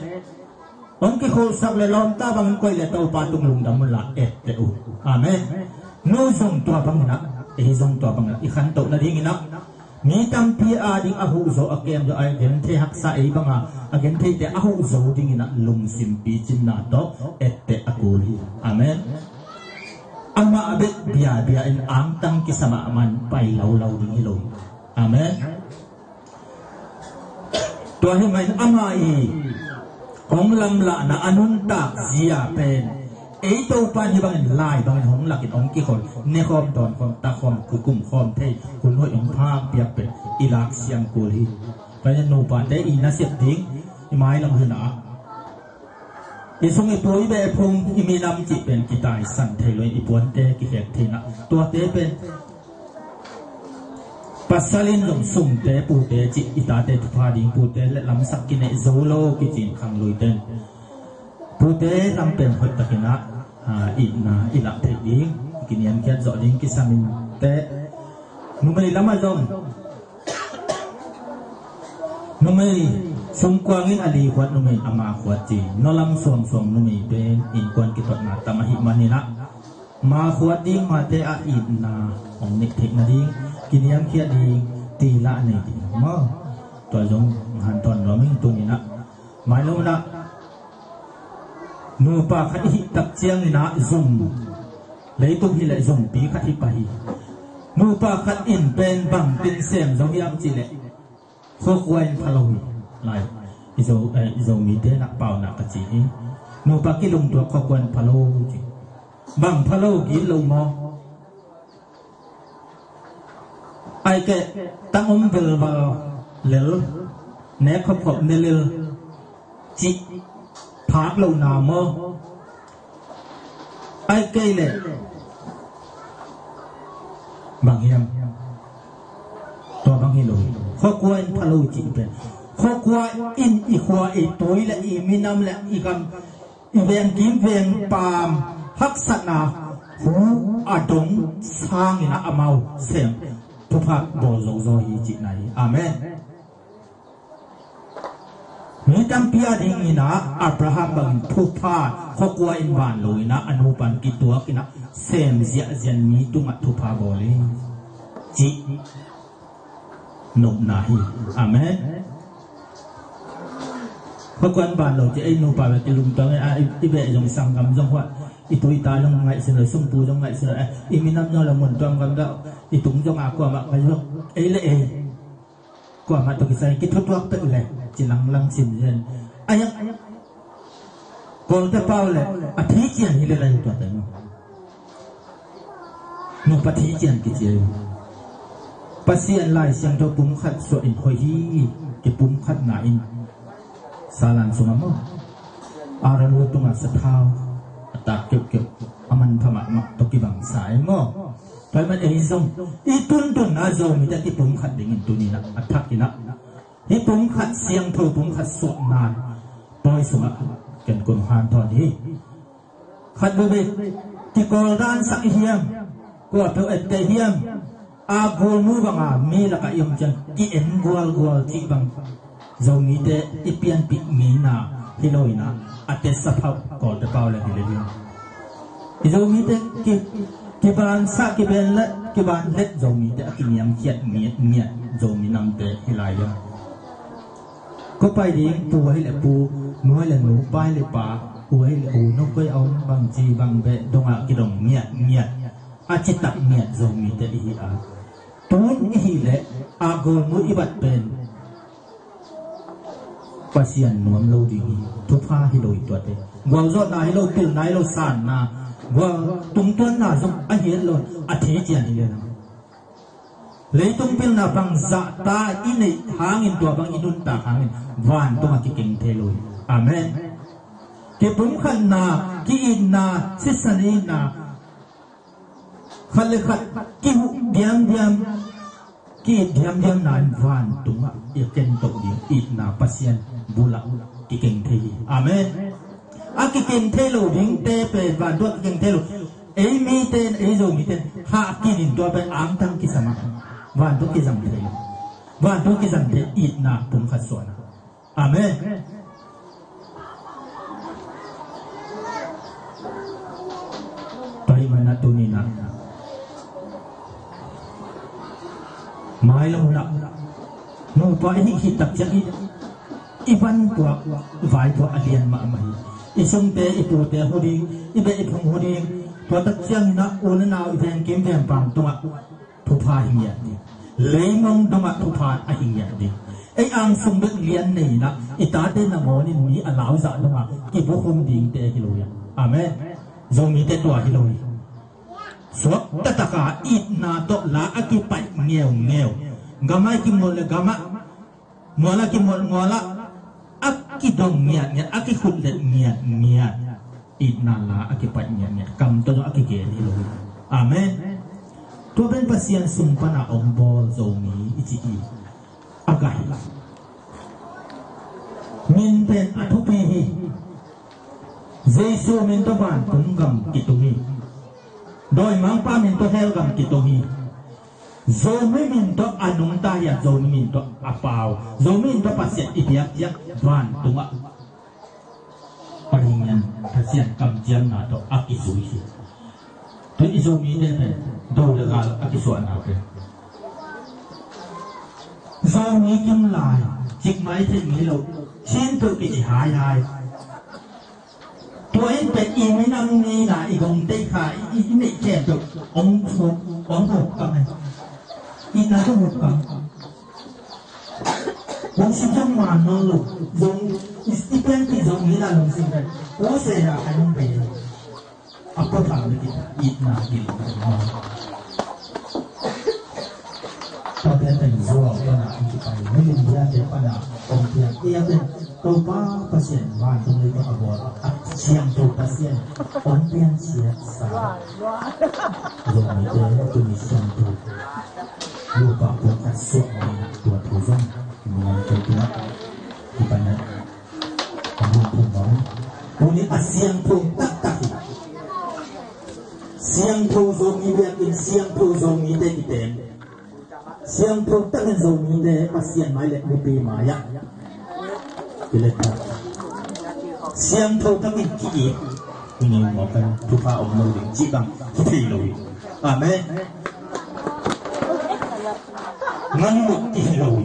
hong kikholhsak le lawmta bangin koih le Topa tung lungdam unla etteh uh. Amen. Nu zong tua bangin ah, ei zong tua bangin ah, i khantoh nadingin ah, mi tampi a ding a huh zo, a kem zo, a genthei haksa, ei banga a gentheite a huh zo dingin ah lungsim picinna tawh etteh a kul hi. Amen. Amah a bek biabia in angtang kisam a man pai lo lo ding hi lo. Amen. Tua hi manin amah i hong lamlahna a nuntak zia pen ei Topa in hih bangin lai bangin hong lakin hong kikhol, nekhawm, tawnkhawm, takhawm, kukumkhawm thei hun hoih hong phak piak pen i lak siang kul hi. Tua hi a nupate i nasep ding i mailam hun ah i sung i pu i beh phung i minam cih pen kitaisan thei lo in i puante kikhek thei in ah tuate pen pasal in zong sungte pute cih i tate thupha ding pute le lamsak kineh zo lo kicin khangluite in pute lam pen hoih takin ah itna i lah theih ding kiniamkhiat zawh ding kisam in teh numei lamah zong numei sungkuang in a li khuat numei in a ma khuat ci nua lam suangsuang numei pen innkuan kitotna tam ahih manin ah ma khuat ding mate ah itna hong neih theih nading kiniamkhiat ding ti lah nei ding maw? Tua zong hanthawn nuam ing tuni in ah mai lo in ah nupa khat i hih tak ciangin ah zum leitung hi leh zumpi khat hi pah hi. Nupa khat in pen bangtin sem zo hiam cih leh khuakua in pha lo hi. Lai i Zo, eh, i Zomite in ah paunak ka ci hi. Nupa kilungtuak khuakua in pha lo ci. Bang pha lo gilo maw? Ai keh tang om velval lel nek khopkhop ne lel cih phak lo na maw? Ai kei leh bang hiam? Tua bang hi lo hi. Khuakua in pha lo cih pen khuakua in i khua i tui le i minam le i gam i veng kim veng paam haksatna hu a dong sangin ah amau sem thupha bawl zozo hi cihna hi. Amen. Mi tampi a dingin ah Abraham bangin thupha khuakua in van lo in ah a nupa in kituak in ah sem ziahziah mi tungah thupha bawl hi cih nopna hi. Amen. Khuakua in van lo ci ei nupa bek i lungtuang ei a i beh zong i sanggam zong huah i tu i ta zong ngaihsun lo sungpu zong ngaihsun lo i minam zong lo mun tuam gam zong i tung zong a kuamah ka zong ei le ei kuamah tawh kisai kithutuak peuh le ci langlang sim zen. Ayak Kawlte pau le a thi cian hi le lai tua te maw? Nupa thi cian kici a hi. Pasian Lai Siangtho pumkhat suah in hoih hi. Kipumkhatna in salan sungah maw? Aaron lu tungah sathau a tak keuhkeuh a manpha mahmah tawh kibangsa ei maw? Tua ahih man ei zong i tuntunna Zomite kipumkhat dingin tuni-in ah a thakin ah hih pumkhat siangtho pumkhat suahna pawi sungah ken kong hanthawn hi. Khat bibik kikawldansak hiam? Kua peuh etteh hiam? A gulmu banga mi lakah i om ciang ki-en gualgual cih bang Zomite i pianpih mina hi lo-in ah a tetsa phauh Kawlte pau le hi le hi. I Zomite ki kibansa kibenlet kibanlet Zomite a kiniamkhiat miatmiat Zomi namte hi lai hiam? Ko pai ding pu ahi le pu, nu ahi le nu, pa ahi le pa, u ahi le u, no koi a om bangci bangbeh dongah kidong miatmiat a citak miat Zomite ihi a, tun ihi le a gawlmu i bat pen Pasian nuam lo ding hi. Thupha hi lo hi tuate. Gualzawhna hi lo, pilna hi lo, sanna, gual tungtuanna zong a hi lo, a thei cian hi le na. Leitung pilna bang zahta i neih hangin, tua bang i nuntak hangin vantungah kikeng thei lo hi. Amen. Kipumkhatna, ki-itna, sisan itna, khat le khat kihuh diamdiam, ki-it diamdiamna in vantungah i ken toh ding itna Pasian bulah kikeng thei hi. Amen. A kikeng thei lo dingte pen vantungah kikeng thei lo. Ei mite in, ei Zomite in hah kinin tua pen angtang kisam a vantung kizang thei lo. Vantung kizang thei itna pumkhat suahna. Amen. Tua ahih manin ah tuni-in ah mai lo lah nupa i hih khit tak ciang i, i van puak vai puak a lian mahmah hi. I sungte, i pute hu ding, i beh i phung hu ding, Tua tak ciangin ah u le nau i veng kim veng pang tungah thupha hi ngiat ding. Leimong dongah thupha a hi ngiat ding. Ei angsung bek lian nei in ah i tate nangawn in mi a lau zah dongah kibukhum dingte hi lo hi. Amen. Zomite tua hi lo hi. Suak taktak a itna tawh la a kipaih ngeungeu. Gamah i kimual le gamah, mual a kimual mual ah, a kidong ngiatngiat, a kikhutlet ngiatngiat. Itna la a kipaih ngiatngiat, kam tawh zong a kigen hi lo hi. Amen. Tua pen Pasian sung pana hong bawl Zomi i cih hi. A gah hi. Min pen a thupi hi. Jesu min tawh vantung gam kitung hi. Dawimangpa min tawh hell gam kitung hi. Zomi min tawh a nungta hi a, Zomi min tawh a pau, Zomi min tawh Pasian i biak ciang vantungah Pasian, Pasian kamciamna tawh a kizui hi. Tua i Zomite pen do le gal a kisuahna pen Zomi kim lai, cikmai thei ngei lo, Chin peuh kici haihai. Tua in pen i minam nina i gong tei kha i, i neih khempeuh hong huk, hong huk kang ai. I na hong huk kang. Lungsim zong man nawn lo, zong i, i pianpih zong nina lungsim pen. Ko se ya kai hong bei. A kua thang le kita itna gil. Tua pen pen zuau pana hong kipai, milim biate pana hong piak. Tua pen Topa Pasian vantung lei tawh a bawl a siangtho Pasian hong piansiatsa Zomite tuni siangtho Topa pawlkhat suak ding tua thu zong mi nang tua tua kipan na. Tuni a siangtho taktak hi. Siangtho Zomi biakinn, siangtho Zomite kiteng. Siangtho takin Zomite Pasian mai le mipi mai ah. Kilet tak. Siangtho takin ki-it. Hing ei mawk kan thupha om lo ding cih bang ki thei lo hi. Amen. Ngan mawk ki hi lo hi.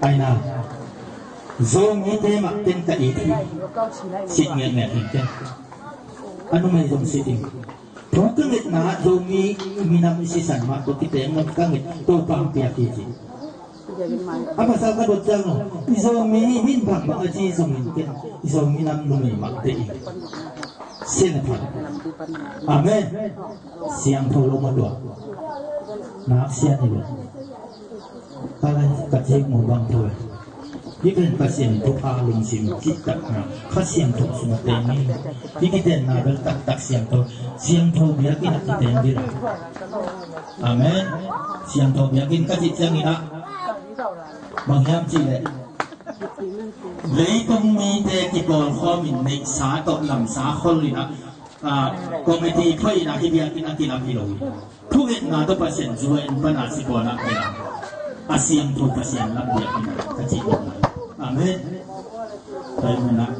Aina Zomite mah ten ka it hi. Sit ngiatngiat hi ten. A numei zong sit in. Thu ka ngetna ah Zomi minam i sisan mah tawh kiteng nop ka nget Topa hong piak hi ci. A masa ka dot ciang lo. I Zomi min bang bang a ci zongin ken i Zomi nam numei mah te in. Sian a pha. Amen. Siangtho lo mah tua. Nak sian hi lo. Ka lai ka cek mu bang tho. Hih pen Pasian thupha lungsim cihtakna Kha Siangtho sungah teng hi. Hih kitenna bel taktak siangtho, siangtho biakinn ah kiteng ding. Amen. Siangtho biakinn ka cih ciangin ah bang hiam cih leh leitung mite kipawlkhawm in neihsa tawh lamsa khol in ah, ah, committee phoih in ah hih biakinn ah kilam hi lo hi. Thungetna tawh Pasian zuan pana sipawn ah kilam. A siangtho Pasian lam biakinn ka cih ding. Amen. Tua ahih manin ah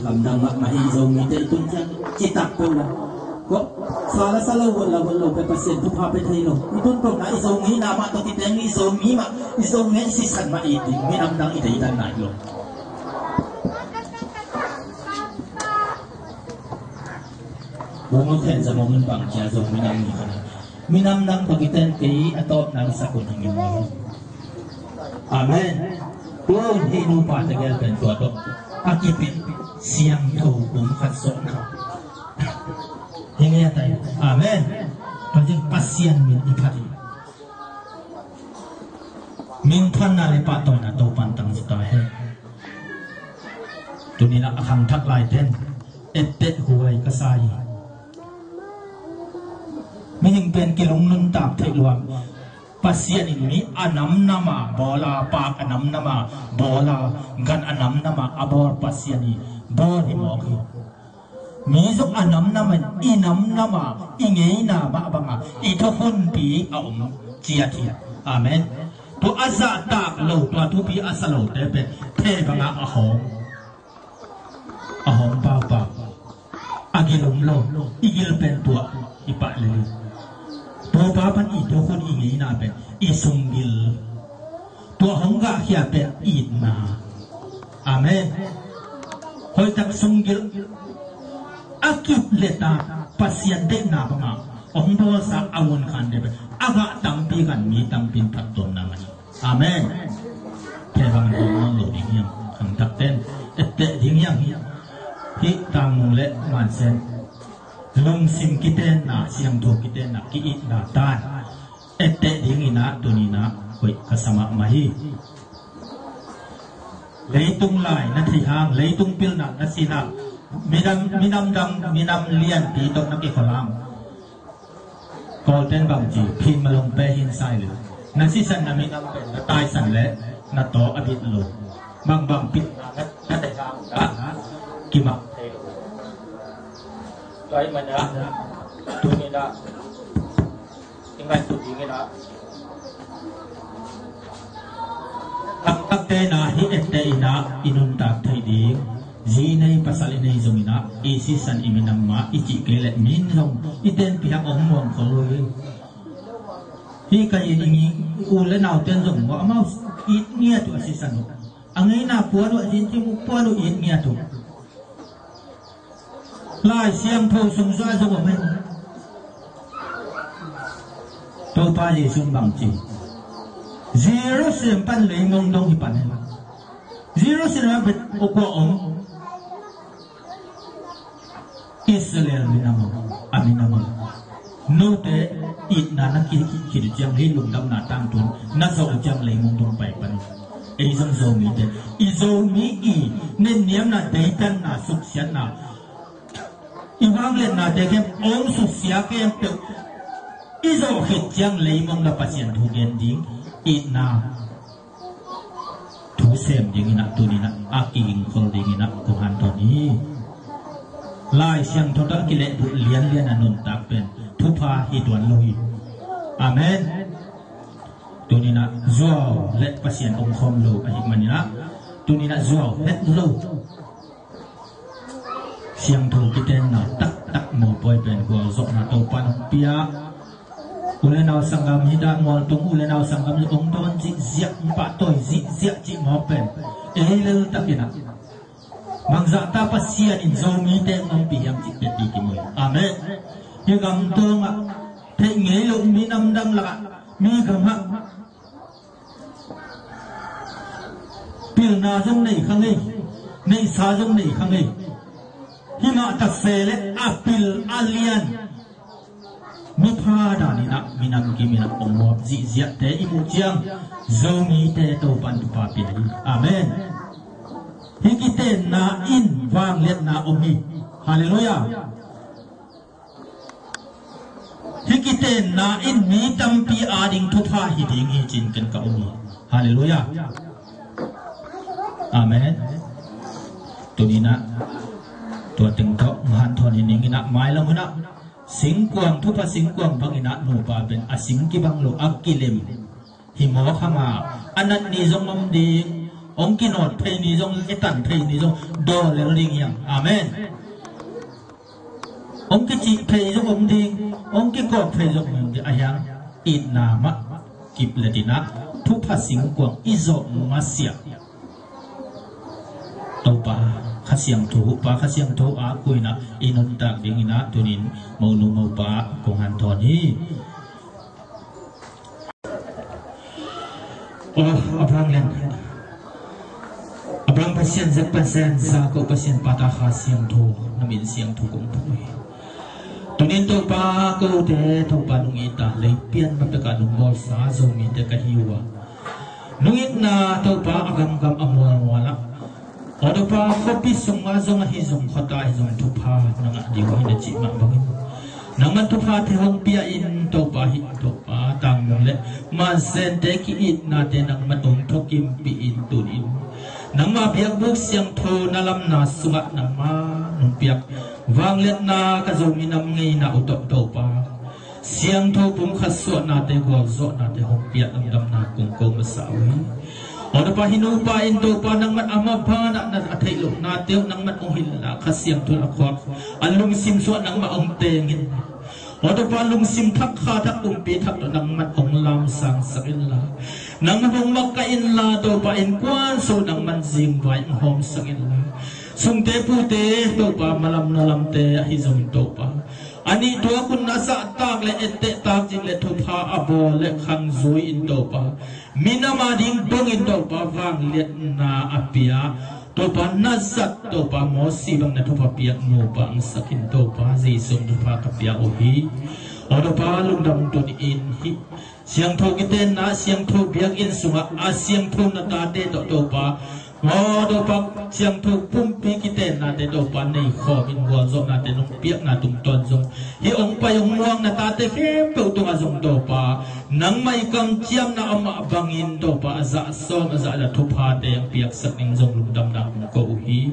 lamdang mahmah hi. Zomite i tun ciang citak peuh lo. Ko sa la sa lo, vot la vot lo, pen Pasian thupha pe thei lo. I tun peuh na i Zomi na mah tawh kiteng, i Zomi mah, i Zomi i sisan mah i ding, minam dang i deidan nai lo. Bung a khen za mong in bang cia zong minam ni khan. Minam dang tawh kiten kei a tawp nang sakun hing in. Amen. Tuin hih nupa tegel pen tua tawh a kipit siangtho kum khat sawhna hi ngiat ai. Amen. Tua ciang Pasian min i phat hi. Min phatna le pahtawina Topan tang zu ta hen. Tuni-in a khangthak laiten ettet huai ka sa hi. Mihing pen kilung nuntak theih luat. Pasian in mi a namnam a bawl a, paak a namnam a bawl a, gan a namnam a a bawl Pasian i bawl hi mawk hi. Mi zong a namnam in i namnam a i ngeina mah bang a i thukhunpi a om ciat hi. Amen. Tua a zahtak lo, tua thupi a sa lote pen thei bang a a hawm. A hawm paupau. A gil om lo, i gil pen tua i pah lel hi. Topa pan i thukhun i ngeina pen i sunggil. Tua hong gahkhia pen itna. Amen. Hoihtak sunggil. a kip le ta Pasian deihna banga hong bawlsa a vun khan deh pen a gah tampi khan mi tampi in phattuamna ngah hi. Amen. Kei bang hong lo ding hiam? Khangthak ten etteh ding hiam? Hih Tangmung le Mansen lungsim kitenna, siangtho kitenna, ki-itna tan etteh dingin ah tuninah koih ka sa mahmah hi. Leitung lai na theih hang, leitung pilna na sin hang, minam, minam dang, minam lianpi tawh na kikhol hang. Kawlten bang ci, phin malong pe hin sai le. Na sisan na minam pe, na taisan le, na taw a bit lo. Bang bang pit na, na theih hang, na kimak thei lo. Tua ahih manin ah, tuninah i ngaihsut dingin ah, khangthakte na hih etteh in ah i nuntak theih ding. Zi nei pasal i nei zongin ah i sisan i minam mah i cih kei leh min zong i tenpi hang hong muang khol uh hi. Hih ka it i ngi u le nauten zong maw amau it ngiat uh a sisan uh. A ngeina puan uh a zin cim uh puan uh it ngiat uh. Lai Siangtho sung zah zong om hi. Topa Jesuh in bang ci, Jerusalem pan leimong dong hi pan hi. Jerusalem a bet kua om? Israel minam om, a minam om. Note itna na kihih khit uh ciang hih lungdamna tangtun na zawh uh ciang leimong dong pai pan hi. Ei zong Zomite, i Zomi i netniamna, deitanna, suksiatna, i vangliatnate khempeuh hong susia khempeuh i zawh khit ciang leimong na Pasian thu gen ding itna thu sem dingin ah tuninah a kigingkhol dingin ah kong hanthawn hi. Lai Siangtho tawh a kilehbulh lianlian a nuntak pen thupha hi tuan lo hi. Amen. Tuninah zuau le Pasian omkhawm lo ahih maninah tuninah zuau het lo. Siangtho kitenna taktak mopawi pen gualzawhna Topa in hong pia. U le nau sanggam hi dah, mualtung u le nau sanggam hong dawn zihziah, hong pahtawi zihziah cih mawk pen ei leltakin ah bangzahta Pasian in Zomite hong ompih hiam cih peti kimu hi. Amen. Hih gam tungah theih ngei lo mi namdang lakah mi gamah pilna zong nei kha ngei, neihsa zong nei kha ngei. Himah ta se le a pil a lian mipha daninah minam kiminah hong muap zihziahte i muh ciang Zomite Topa in thupha pia hi. Amen. Hih kitenna in vangliatna om hi. Halleluiah. Hih kitenna in mi tampi ading thupha hi ding hi cin ken ka um hi. Halleluiah. Amen. Tuninah tua teng tawh hanthawn hi ninginah mailam hunah singkuang, thupha singkuang banginah nupa pen a sing kibang lo a kilem hi mawk hanga a nat ni zong om ding, hong kinawt phei ni zong, i tan phei ni zong daw lel ding hiam? Amen. Hong kicih phei zong om ding, hong kikawk phei zong om ding, a hiang itna mah kip le dinah thupha singkuang i zawh masiah Topa Kha Siangtho, Huhpa Kha Siangtho a kuinah i nuntak dinginah tunin monu mopa kong hanthawn hi. Oh, Abraham len. Abraham Pasian, Zek Pasian, Jakob Pasian, Pata Kha Siangtho, na min siangtho kong pui. Tunin Topa kote, Topa nungita, lei pian mapeka nung bawlsa, Zomite ka hi uh a. Nungitna Topa a gamgam a mualmual ah. Aw Topa, khuapi sungah zong ahi zong, khuata ahi zong thupha na ngah ding uh hi na cih mah bangin nangman thuphate hong pia in Topa, hih Topa Tangmung le Mansente ki-itnate nangman hong thukimpih in tunin nangma biakbuk siangtho na lamna sungah nangma nong piak vangliatna ka Zomi nam ngeina uh tawh Topa siangtho pumkhat suahnate, gualzawhnate hong pia, lamdamna kong ko masa uh hi. Aw Topa, hih nupa in Topa nangman a mabanah na a theih lohnate uh nangman hong hilhna Kha Siangtho a khuak a lungsim suah nangmah hong tengin Aw Topa, lungsim thak, kha thak, pumpi thak tawh nangman hong lamsangsak inla, nangman hong makaih inla Topa, innkuan sung nangman zingvai hong hawmsak inla, sungte pute Topa, malam nalamte ahi zongin Topa, a nih tuak hun a zahtak le ettehtak ding le thupha a bawl le khang zui-in Topa, minam a ding dongin Topa, vangliatna a pia Topa, na zat Topa, Mosi bang na thupha piak nupa hong sak in Topa, Jesu hong thupha ka pia uh hi. Aw Topa, lungdam tuni-in hih siangtho kitenna, siangtho biakinn sungah a siangtho na tate tawh Topa, aw Topa, siangtho pumpi kitennate Topa, nei khawmin gualzawhnate nong piakna tungtawn zong, hih hong pai hong muang na tate khempeuh tungah zong Topa, nangmah i kamciamna a mah bangin Topa, a zah sawm a zah zah thuphate hong piaksak ding zong lungdamna kong ko uh hi.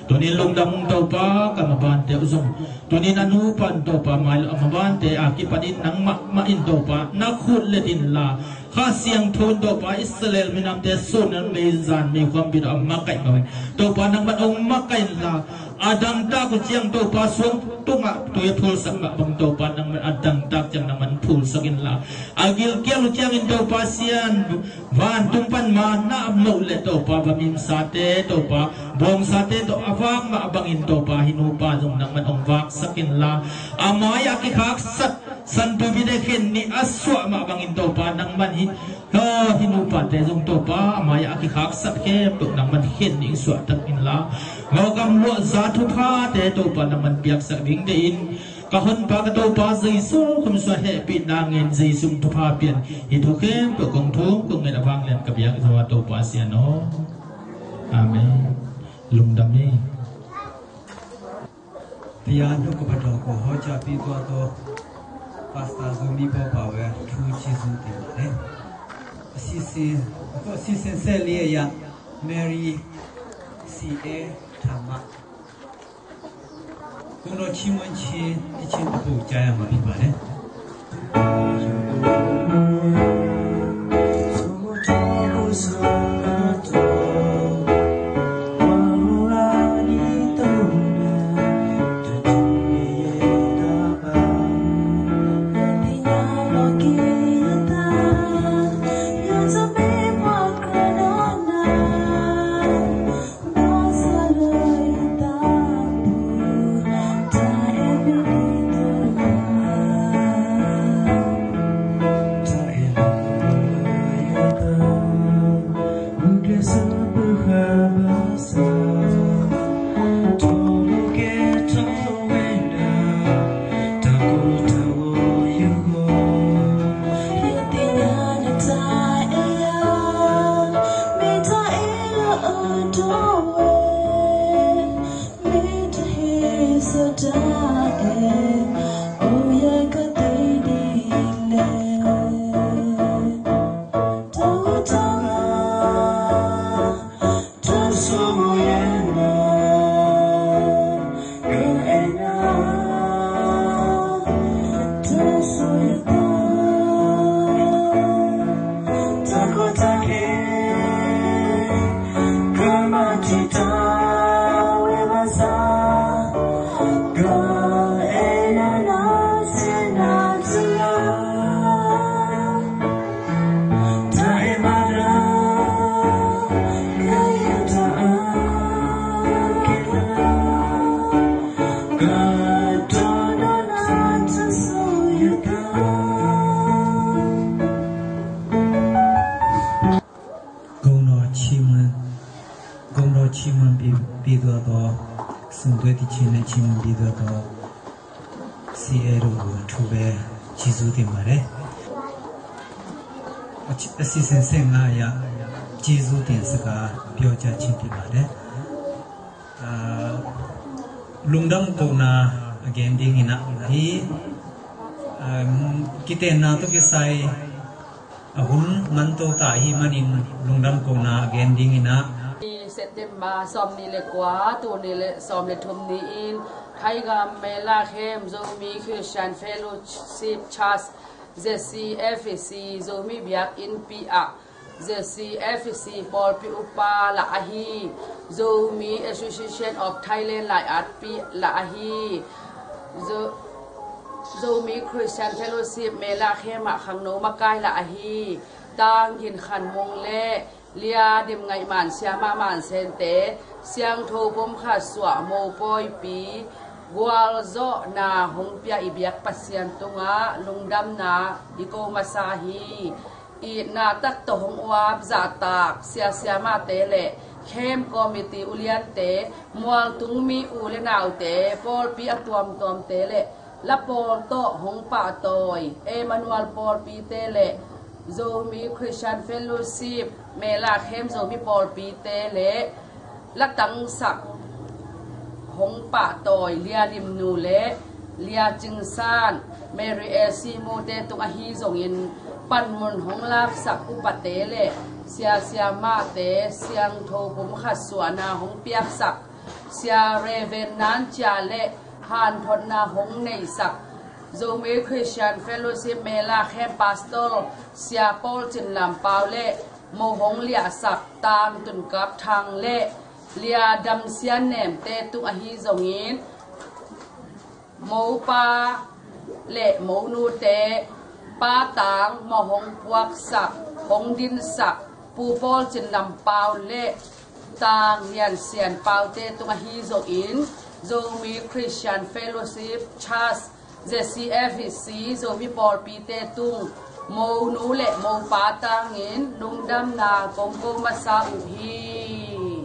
Tunin lungdam ung Topa, ka mabante uh zong, tunin a nupa in Topa, mai lo a mabante a kipanin nangmah mah in Topa, na khut let inla, Kha Siangtho in Topa, Israel minamte sun nan mei zan mei khuampi tawh a makaih bangin Topa, nangman hong makaih inla, a dangtak uh ciang Topa, suang tungah tui phulsak mah bang Topa, nangman a dangtak ciang nangman phulsak inla, a gilkial uh ciangin Topa, sian vantung pan manna a moh le Topa, va mimsate Topa, bawngsate tawh a vak mah bangin Topa, hih nupa zong nangman hong vaksak inla, a mai-ah kikhaksat santuipite khen nih a suah mah bangin Topa, nangman hih, aw, hih nupate zong Topa, a mai-ah a kikhaksat khempeuh nangman khen nih suahtak inla, aw, gamluahza thuphate Topa, nangman piaksak ding deih in, ka Honpa ka Topa Jesu Khrih min suang hehpihna ngen, Jesu min thupha pian, hih thu khempeuh kong thum kong ngen a vanglian ka biak Jehovah Topa Sian aw. Amen. Lungdam hi. Pian huk ka patawk ko ho ca pi tua to. Pastor Zomi Paw Pawe thu ci zung ti mah le. Assistant, Assistant Sally a ya Mary C A Thama. Kung no chi man chi i chin pu ca ya ma pi mah le. Kong no chi man, kong no chi man pi, pi tua to, sung tua ti chi ne chi man pi tua to. C A တို့ကို အထူးပဲ ကျေးဇူးတင်ပါတယ်။ အချစ် အစီအစဉ် ဆယ့်ငါး အရ ကျေးဇူးတင်စကား ပြောကြားခြင်း ဖြစ်ပါတယ်။ အာ၊ Lungdam Kohna အ gen dingin ah, hih, um, kitenna tawh kisai a hun man to ta ahih manin Lungdam Kohna a gen dingin ah. September sawmnih le kua, tul nih le sawm le thum ni-in Khaigam Mela Khem Zomi Christian Fellowship Church, Z C F C, Zomi Biakinnpi ah Z C F C pawlpi upa lah ahi, Zomi Association of Thailand lai-atpi lah ahi, Zo- Zomi Christian Fellowship Mela Khem ah khangno makai lah ahi Tang Gin Khan Mung le Lia Dim Ngaih Man Siama Man Sente siangtho pumkhat suah mopawipi gualzawhna hong pia i biak Pasian tungah lungdamna i ko masa hi. Itna tak tawh hong uap zahtak sia siamate le khem committee uliante, mualtung mi u le naute, pawlpi a tuamtuamte le la pawl tawh hong pahtawi Emmanuel pawlpite le Zomi Christian Fellowship Mela Khem Zomi pawlpite le la tangsak hong pahtawi Lia Lim Nu le Lia Cing San, Mary L C Mute tung ahi zongin panmun hong laksak upate le sia siamate siangtho pumkhat suahna hong piaksak sia Reverend Nan Cia le hanthotna hong neihsak Zomi Christian Fellowship Mela Khem Pastor Sia Paul Cin Lam Pau le mo hong liahsak Tang Tun Kap Thang le Lia Dam Sian Nemte tung ahi zongin mopa le monute, pa Tang mo hong puaksak hong dinsak Pu Paul Cin Lam Pau le Tang Lian Sian Paute tung ahi zongin Zomi Christian Fellowship Church Z C F C Zomi pawlpite tung monu le mopa tangin lungdamna kong ko masa uh hi.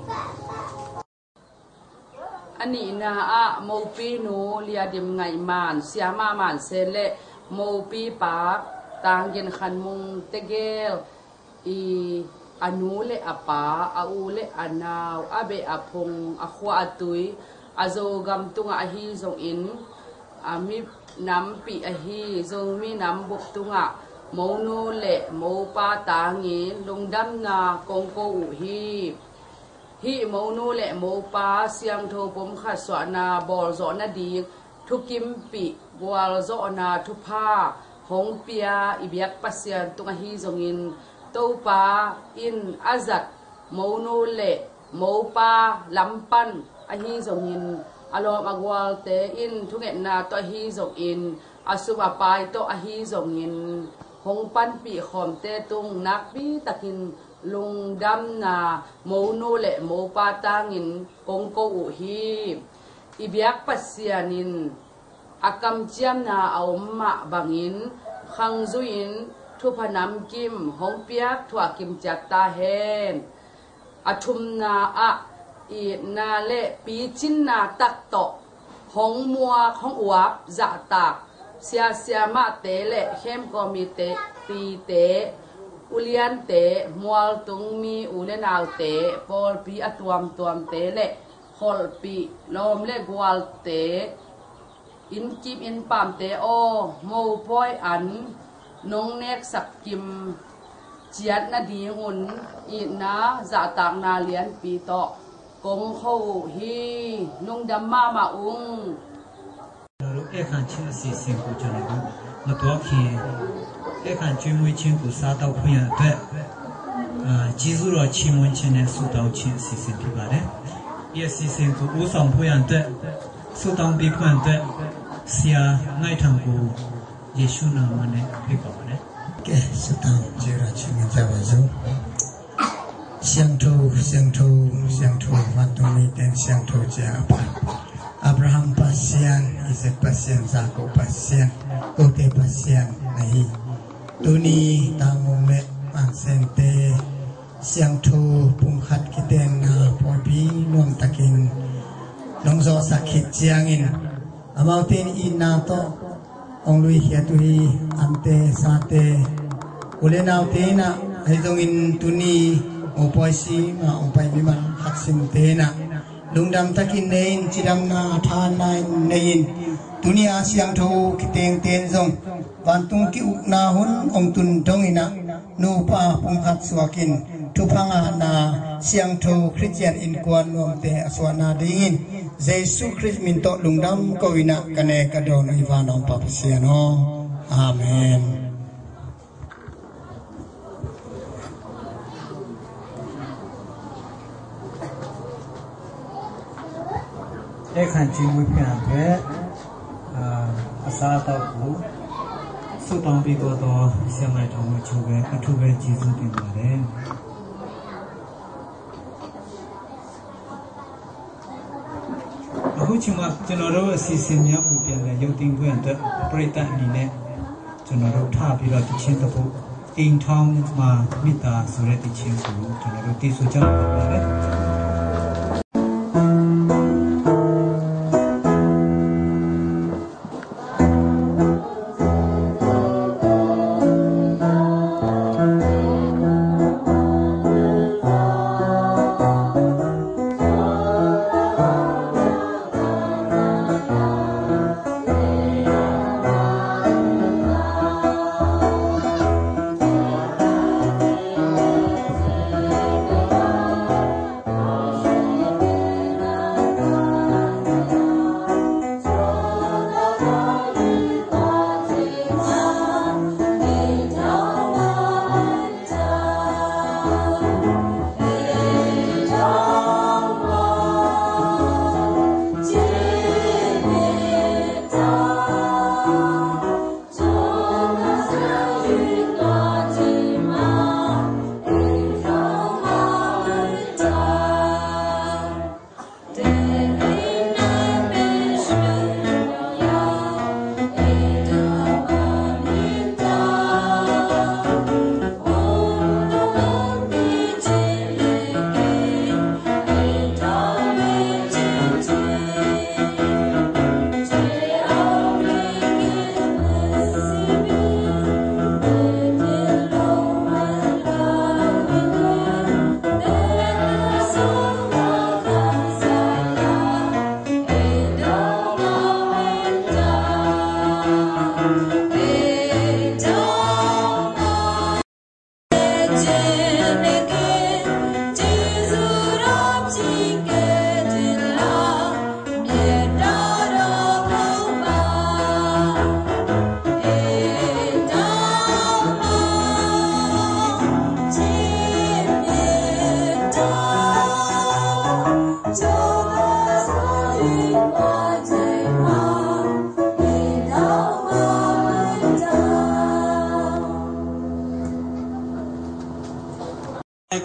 A nihna ah mopinu Lia Dim Ngaih Man Siama Man Sen le mopipa Tang Gin Khan Mung tegel i a nu le a pa, a u le a nau, a beh a phung, a khua a tui, a Zogam tungah ahi zongin a mi nampi ahi Zomi nambup tungah monu le mopa tangin lungdamna kong ko uh hi. Hih monu le mopa siangtho pumkhat suahna bawlzawh nading thukimpih gualzawhna thupha hong pia i biak Pasian tung ahi zongin Topa in a zat monu le mopa lam pan ahi zongin a lawm a gualte in thungetna tawh ahi zongin a sum a pai tawh ahi zongin hong panpih khawmte tung nakpi takin lungdamna monu le mopa tangin kong ko uh hi. I biak Pasian in a kamciamna a om mah bangin khang zui-in thupha namkim hong piak thuah kimciat ta hen. A thumna ah itna le picinna tak tawh hong muak hong uap zahtak sia siamahte le khem committee pite, uliante, mualtung mi u le naute, pawlpi a tuamtuamte le kholhpih lawm le gualte, inn kim inn pamte aw, mopawi an nong neksak kim ciat nadingun itna zahtakna lianpi tawh kong kho uh hi. Lungdam mahmah ung. เราเอกขันชื่อสี่สิ่งกูจะรู้มาตัวเคียเอกขันช่วยมวยเชียงกูซาเต้าผู้ใหญ่ด้วยอ่าจีซูรอชิมอนเชนเนี่ยสุดเอาเชียงสี่สิ่งที่บาดเนี่ยเอียสี่สิ่งกูอู้สองผู้ใหญ่ด้วยสุดเอาปีผู้ใหญ่ด้วยเสียง่ายทางกูเยซูนามมันเนี่ยพี่ก่อนเนี่ย Ke sutang jira chingin jawa zo. Siangtho, siangtho, siangtho, vantung miten siangtho cia a pa. Abraham Pasian, Isaac Pasian, Jacob Pasian, kote Pasian na hi. Tuni tangmung le mangsente siangtho pumkhat kitenna pawlpi nuamtakin nong zawhsak khit ciangin amaute in itna tawh hong luikhiat uh hi. Ante sate u le naute inah ahi zongin tuni mopawi sima hong pai mimal khat simte inah lungdam takin nei in cidamna thahatna in nei in tuni a siangtho kitengten zong vantung ki-ukna hun hong tun dong inah nupa pumkhat suakin thupha ngahna siangtho Khristian innkuan nuamte a suahna dingin Jesu Khrist min tawh lungdam ko inah ka ne ka dawn uh i vanawmpa Pasian aw. Amen. Ekhan cimui pian pe a စားသောက်ဖို့ ဆုတောင်းပေးသွားသော ဆရာမထောင်ဝင်းချိုပဲ အထူးပဲကျေးဇူးတင်ပါတယ်။ အခုချိန်မှာ ကျွန်တော်တို့အစီအစဉ်များကို ပြန်လည်ရုပ်သိမ်းခွင့်အတွက် ပရိသတ်အနေနဲ့ ကျွန်တော်တို့ ထပ်ပြီးတော့ သီချင်းတစ်ပုဒ် အိမ်ထောင်မှာ မေတ္တာဆိုတဲ့ သီချင်းကို ကျွန်တော်တို့ သီဆိုကြမှာ ဖြစ်ပါတယ်။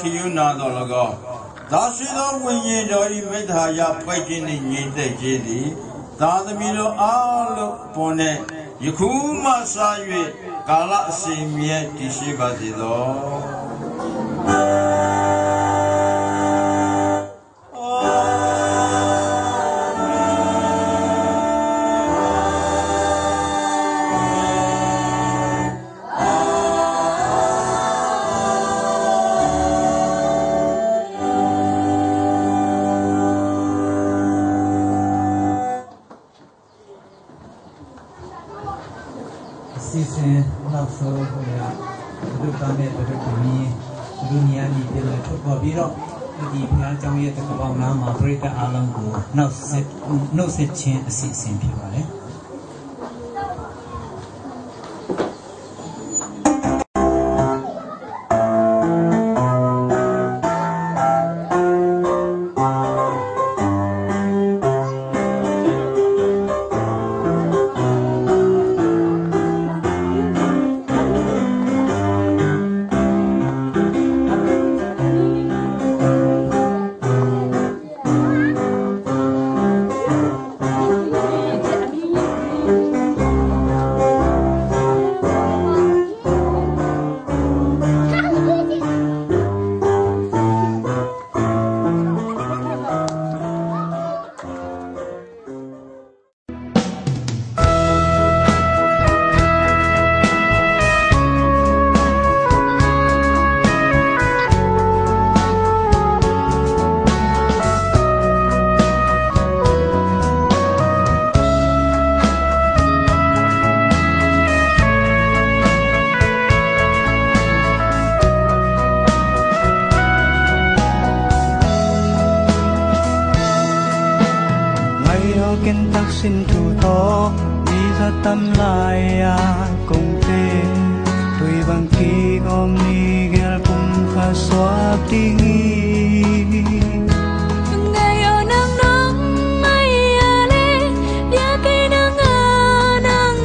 ခရုဏာသော်လည်းကောင်း၊ သာရှိသောဝိညာဉ်တော်၏ မေတ္တာအရ ဖွဲ့ခြင်းနှင့် ငြိမ်သက်ခြင်းသည် သားသမီးတို့အားလုံးအပေါ်၌ ယခုမှစ၍ ကာလအစဉ်မပြတ် တည်ရှိပါစေသော။ အစီအစဉ်နောက်ဆုံးအရ သတို့သားနဲ့သတို့သမီး သတို့နေရာကနေ ပြန်လည်ထွက်ခွာပြီးတော့ ဒီဘုရားကျောင်းရဲ့ တကပေါက်နားမှာ ပရိသတ်အားလုံးကို နောက်ဆက် နှုတ်ဆက်ခြင်းအစီအစဉ် ဖြစ်ပါတယ်။ Ngaih lo ken taksin thu tawh, mi za tam lai-a kong te. Tui bang kik om ni gel kum kha suak ding hi. Ngaih lo nang nong ngaih a le, dia kei nang a nang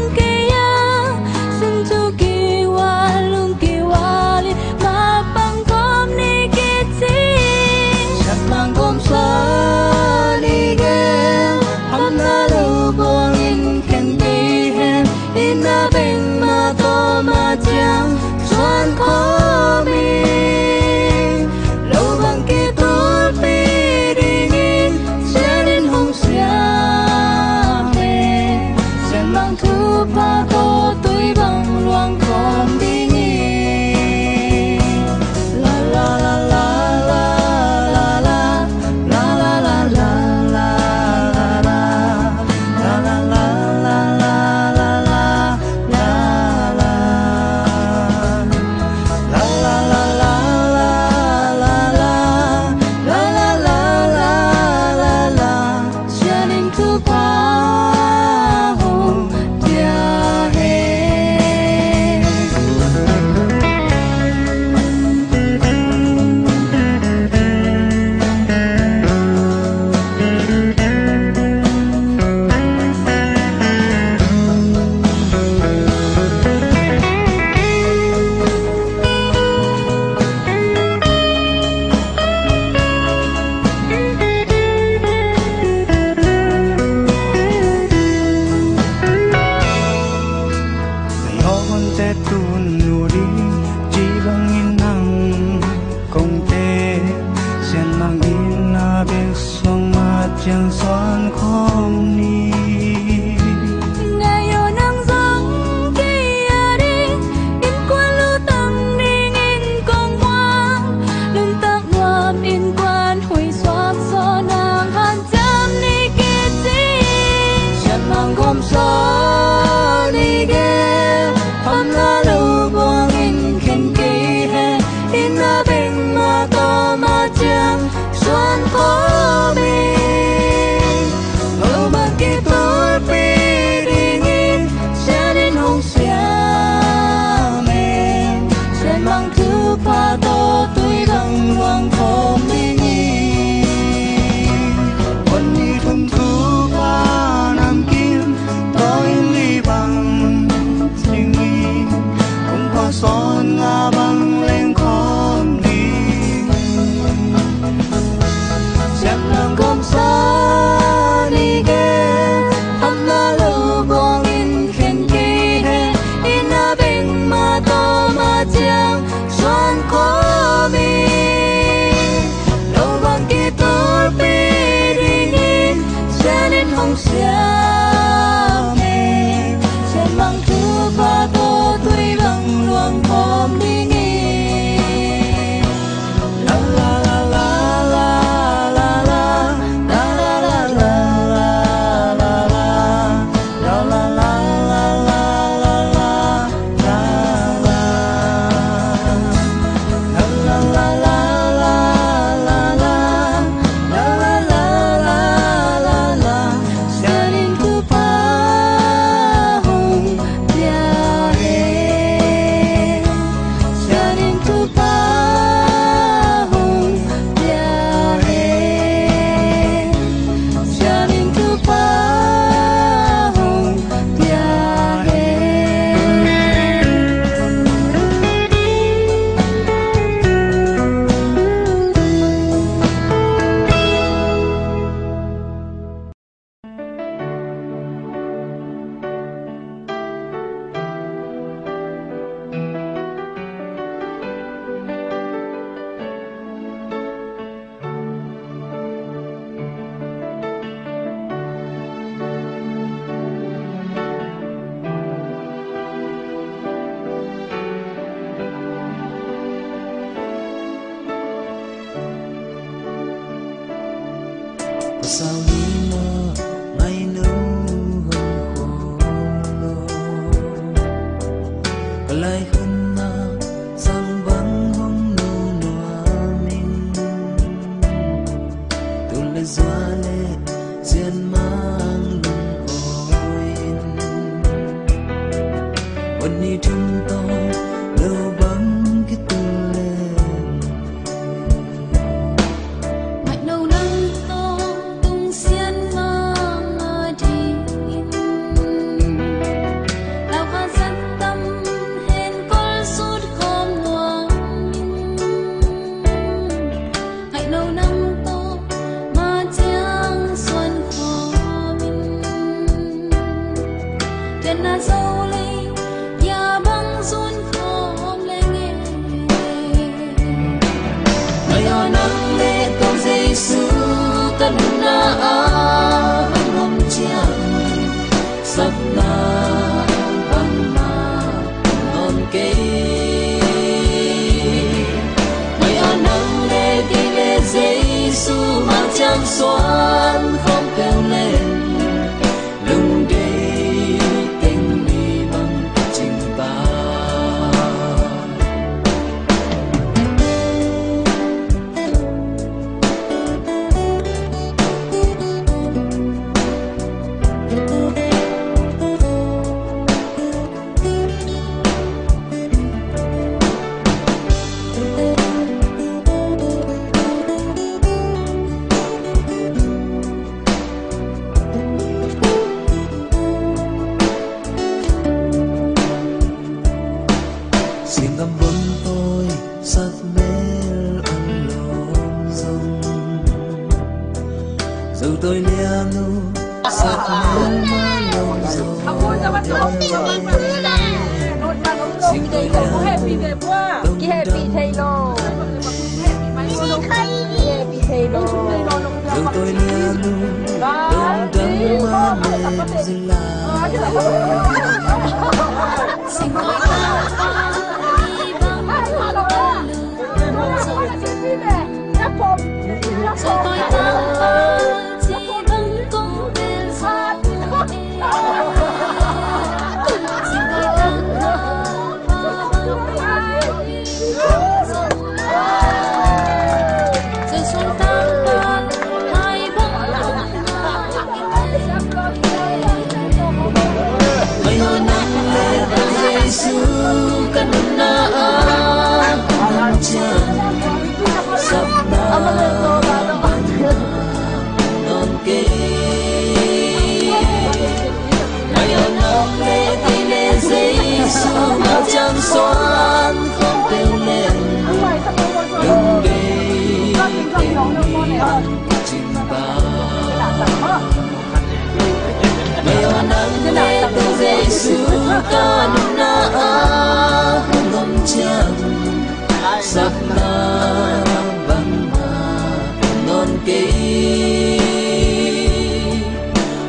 Sau ni mah ngaihno hong khawl lo. Ka laikhunna sang bang hong nu nuam in. Tul le zua le sian mang lungawi in. Wan ni thum tawh lo bang kitul le. Ngaihno nang tawh tung sian mang a ding in. Lau kha zat tam hen kol sut khawm nuam in. Ngaihno nang tawh ma ciang suan khawm in. Pianna zo lei ya bang zun khawm leng e. Maya nang le Kong Jesu ka nunna a hong om ciang, sapna bangmah om kei. Maya nang le kei le Jesu ma ciang suan khawm peuh leng, lungdei teng mi bang cing ta. Singam bun tawi sak mel an lawm zong, zo tawi lian uh sak mel ma lawm zong. Sing tawi lian uh, ki happy thei lo. Happy thei lo. Zo tawi lian uh, dong dang ma lawm zong. Maya nang le Jesu ka nunna a hong om ciang, sapna bangmah om kei. Maya nang le kei le Jesu ma ciang suan khawm peuh leng, lungdei teng mi bang cing ta. Maya nang le Kong Jesu ka nunna a hong om ciang, sapna bangmah om kei.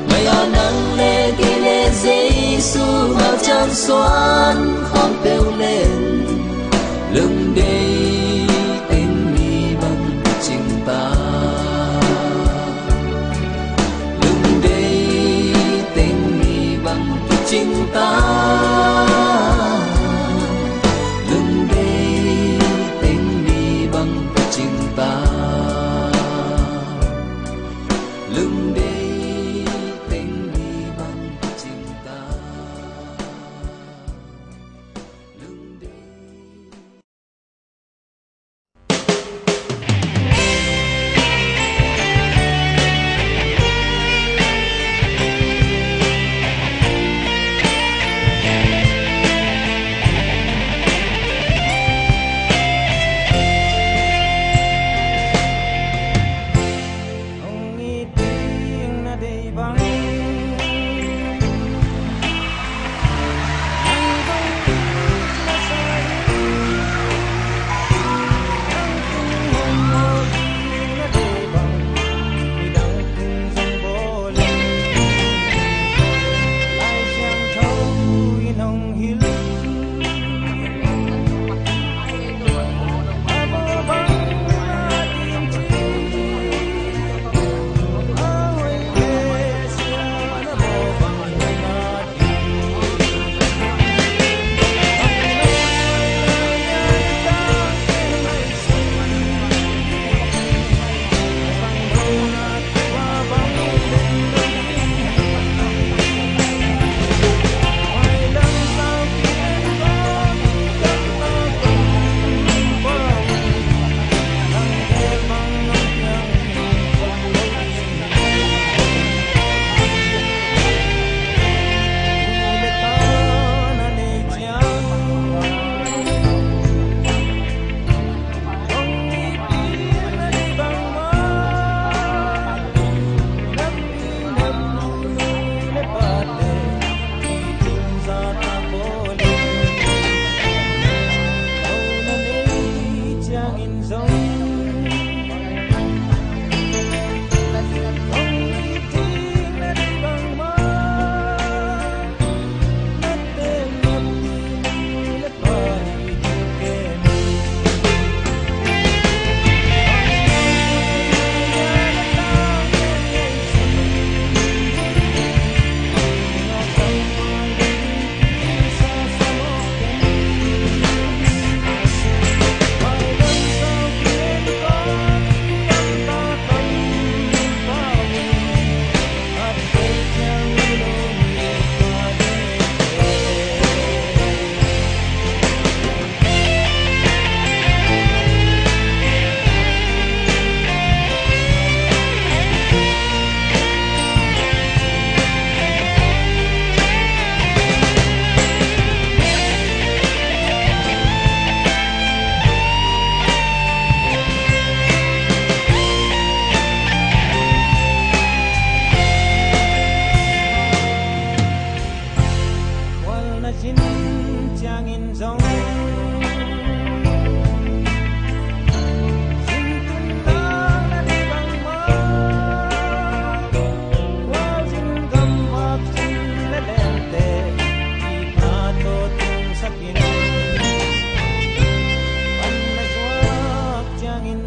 Maya nang le kei le Jesu ma ciang suan khawm peuh leng, lungdei teng mi bang cing ta. Lungdei teng mi bang cing ta. Lungdei teng mi bang cing ta. Lungdei teng mi bang cing ta.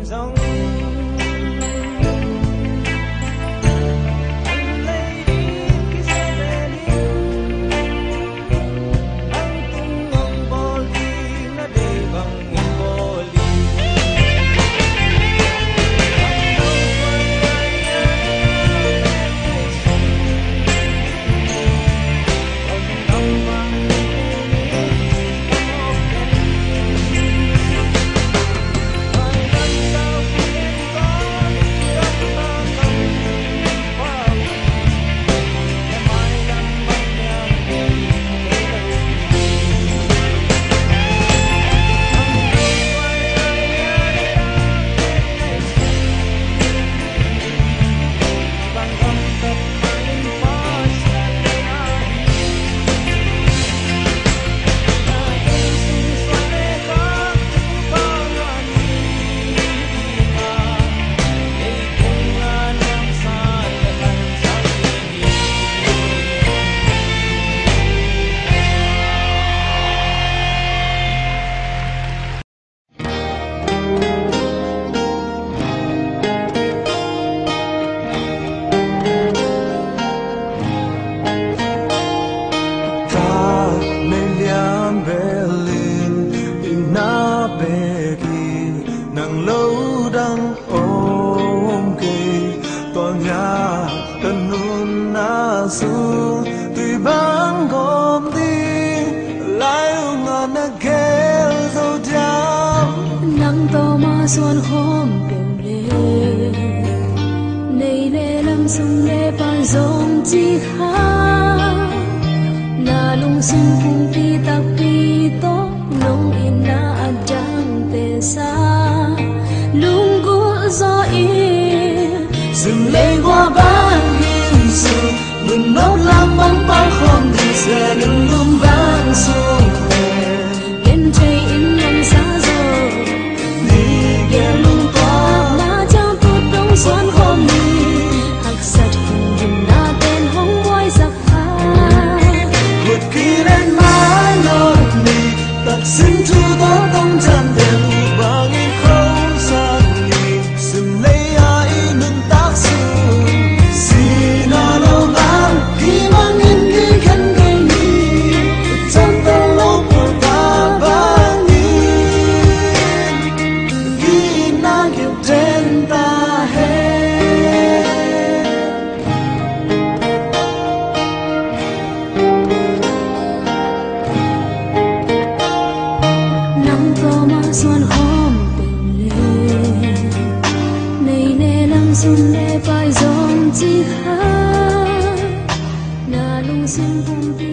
Ka nei liam belin i na bekin nang lo dang om kei. Tua nia ka nunna sung tui bang gawm ding lai ung a na gel zo diam. Nang tawh ma suan khawm peuh le, nei le lam sung le pai zong ci kha. Na lungsim pumpi takpi tawh nong itna a dangte sa, lunggulh zaw in. Sim lei gua bang in sung, nunop lam bang pang khawm ding se, lunglum bang sung le. Ken thei in nang sa zaw. Ni gen lungtuak na ciang tut dong suan khawm ni. Haksat hun na ten hong buaisak a. Kut kilen mai lo ni. Taksim thu tawh tong ciang ten u bang in khosak ni. Sim lei a i nuntak sung, sihna lo bang, hih bangin kikhen kei ni. Cang tawh lo pulta bangin, hih na kidenta hen. Nang tawh ma suan khawm peuh le, nei le lam sung le pai zong ci kha. Na lungsim pumpi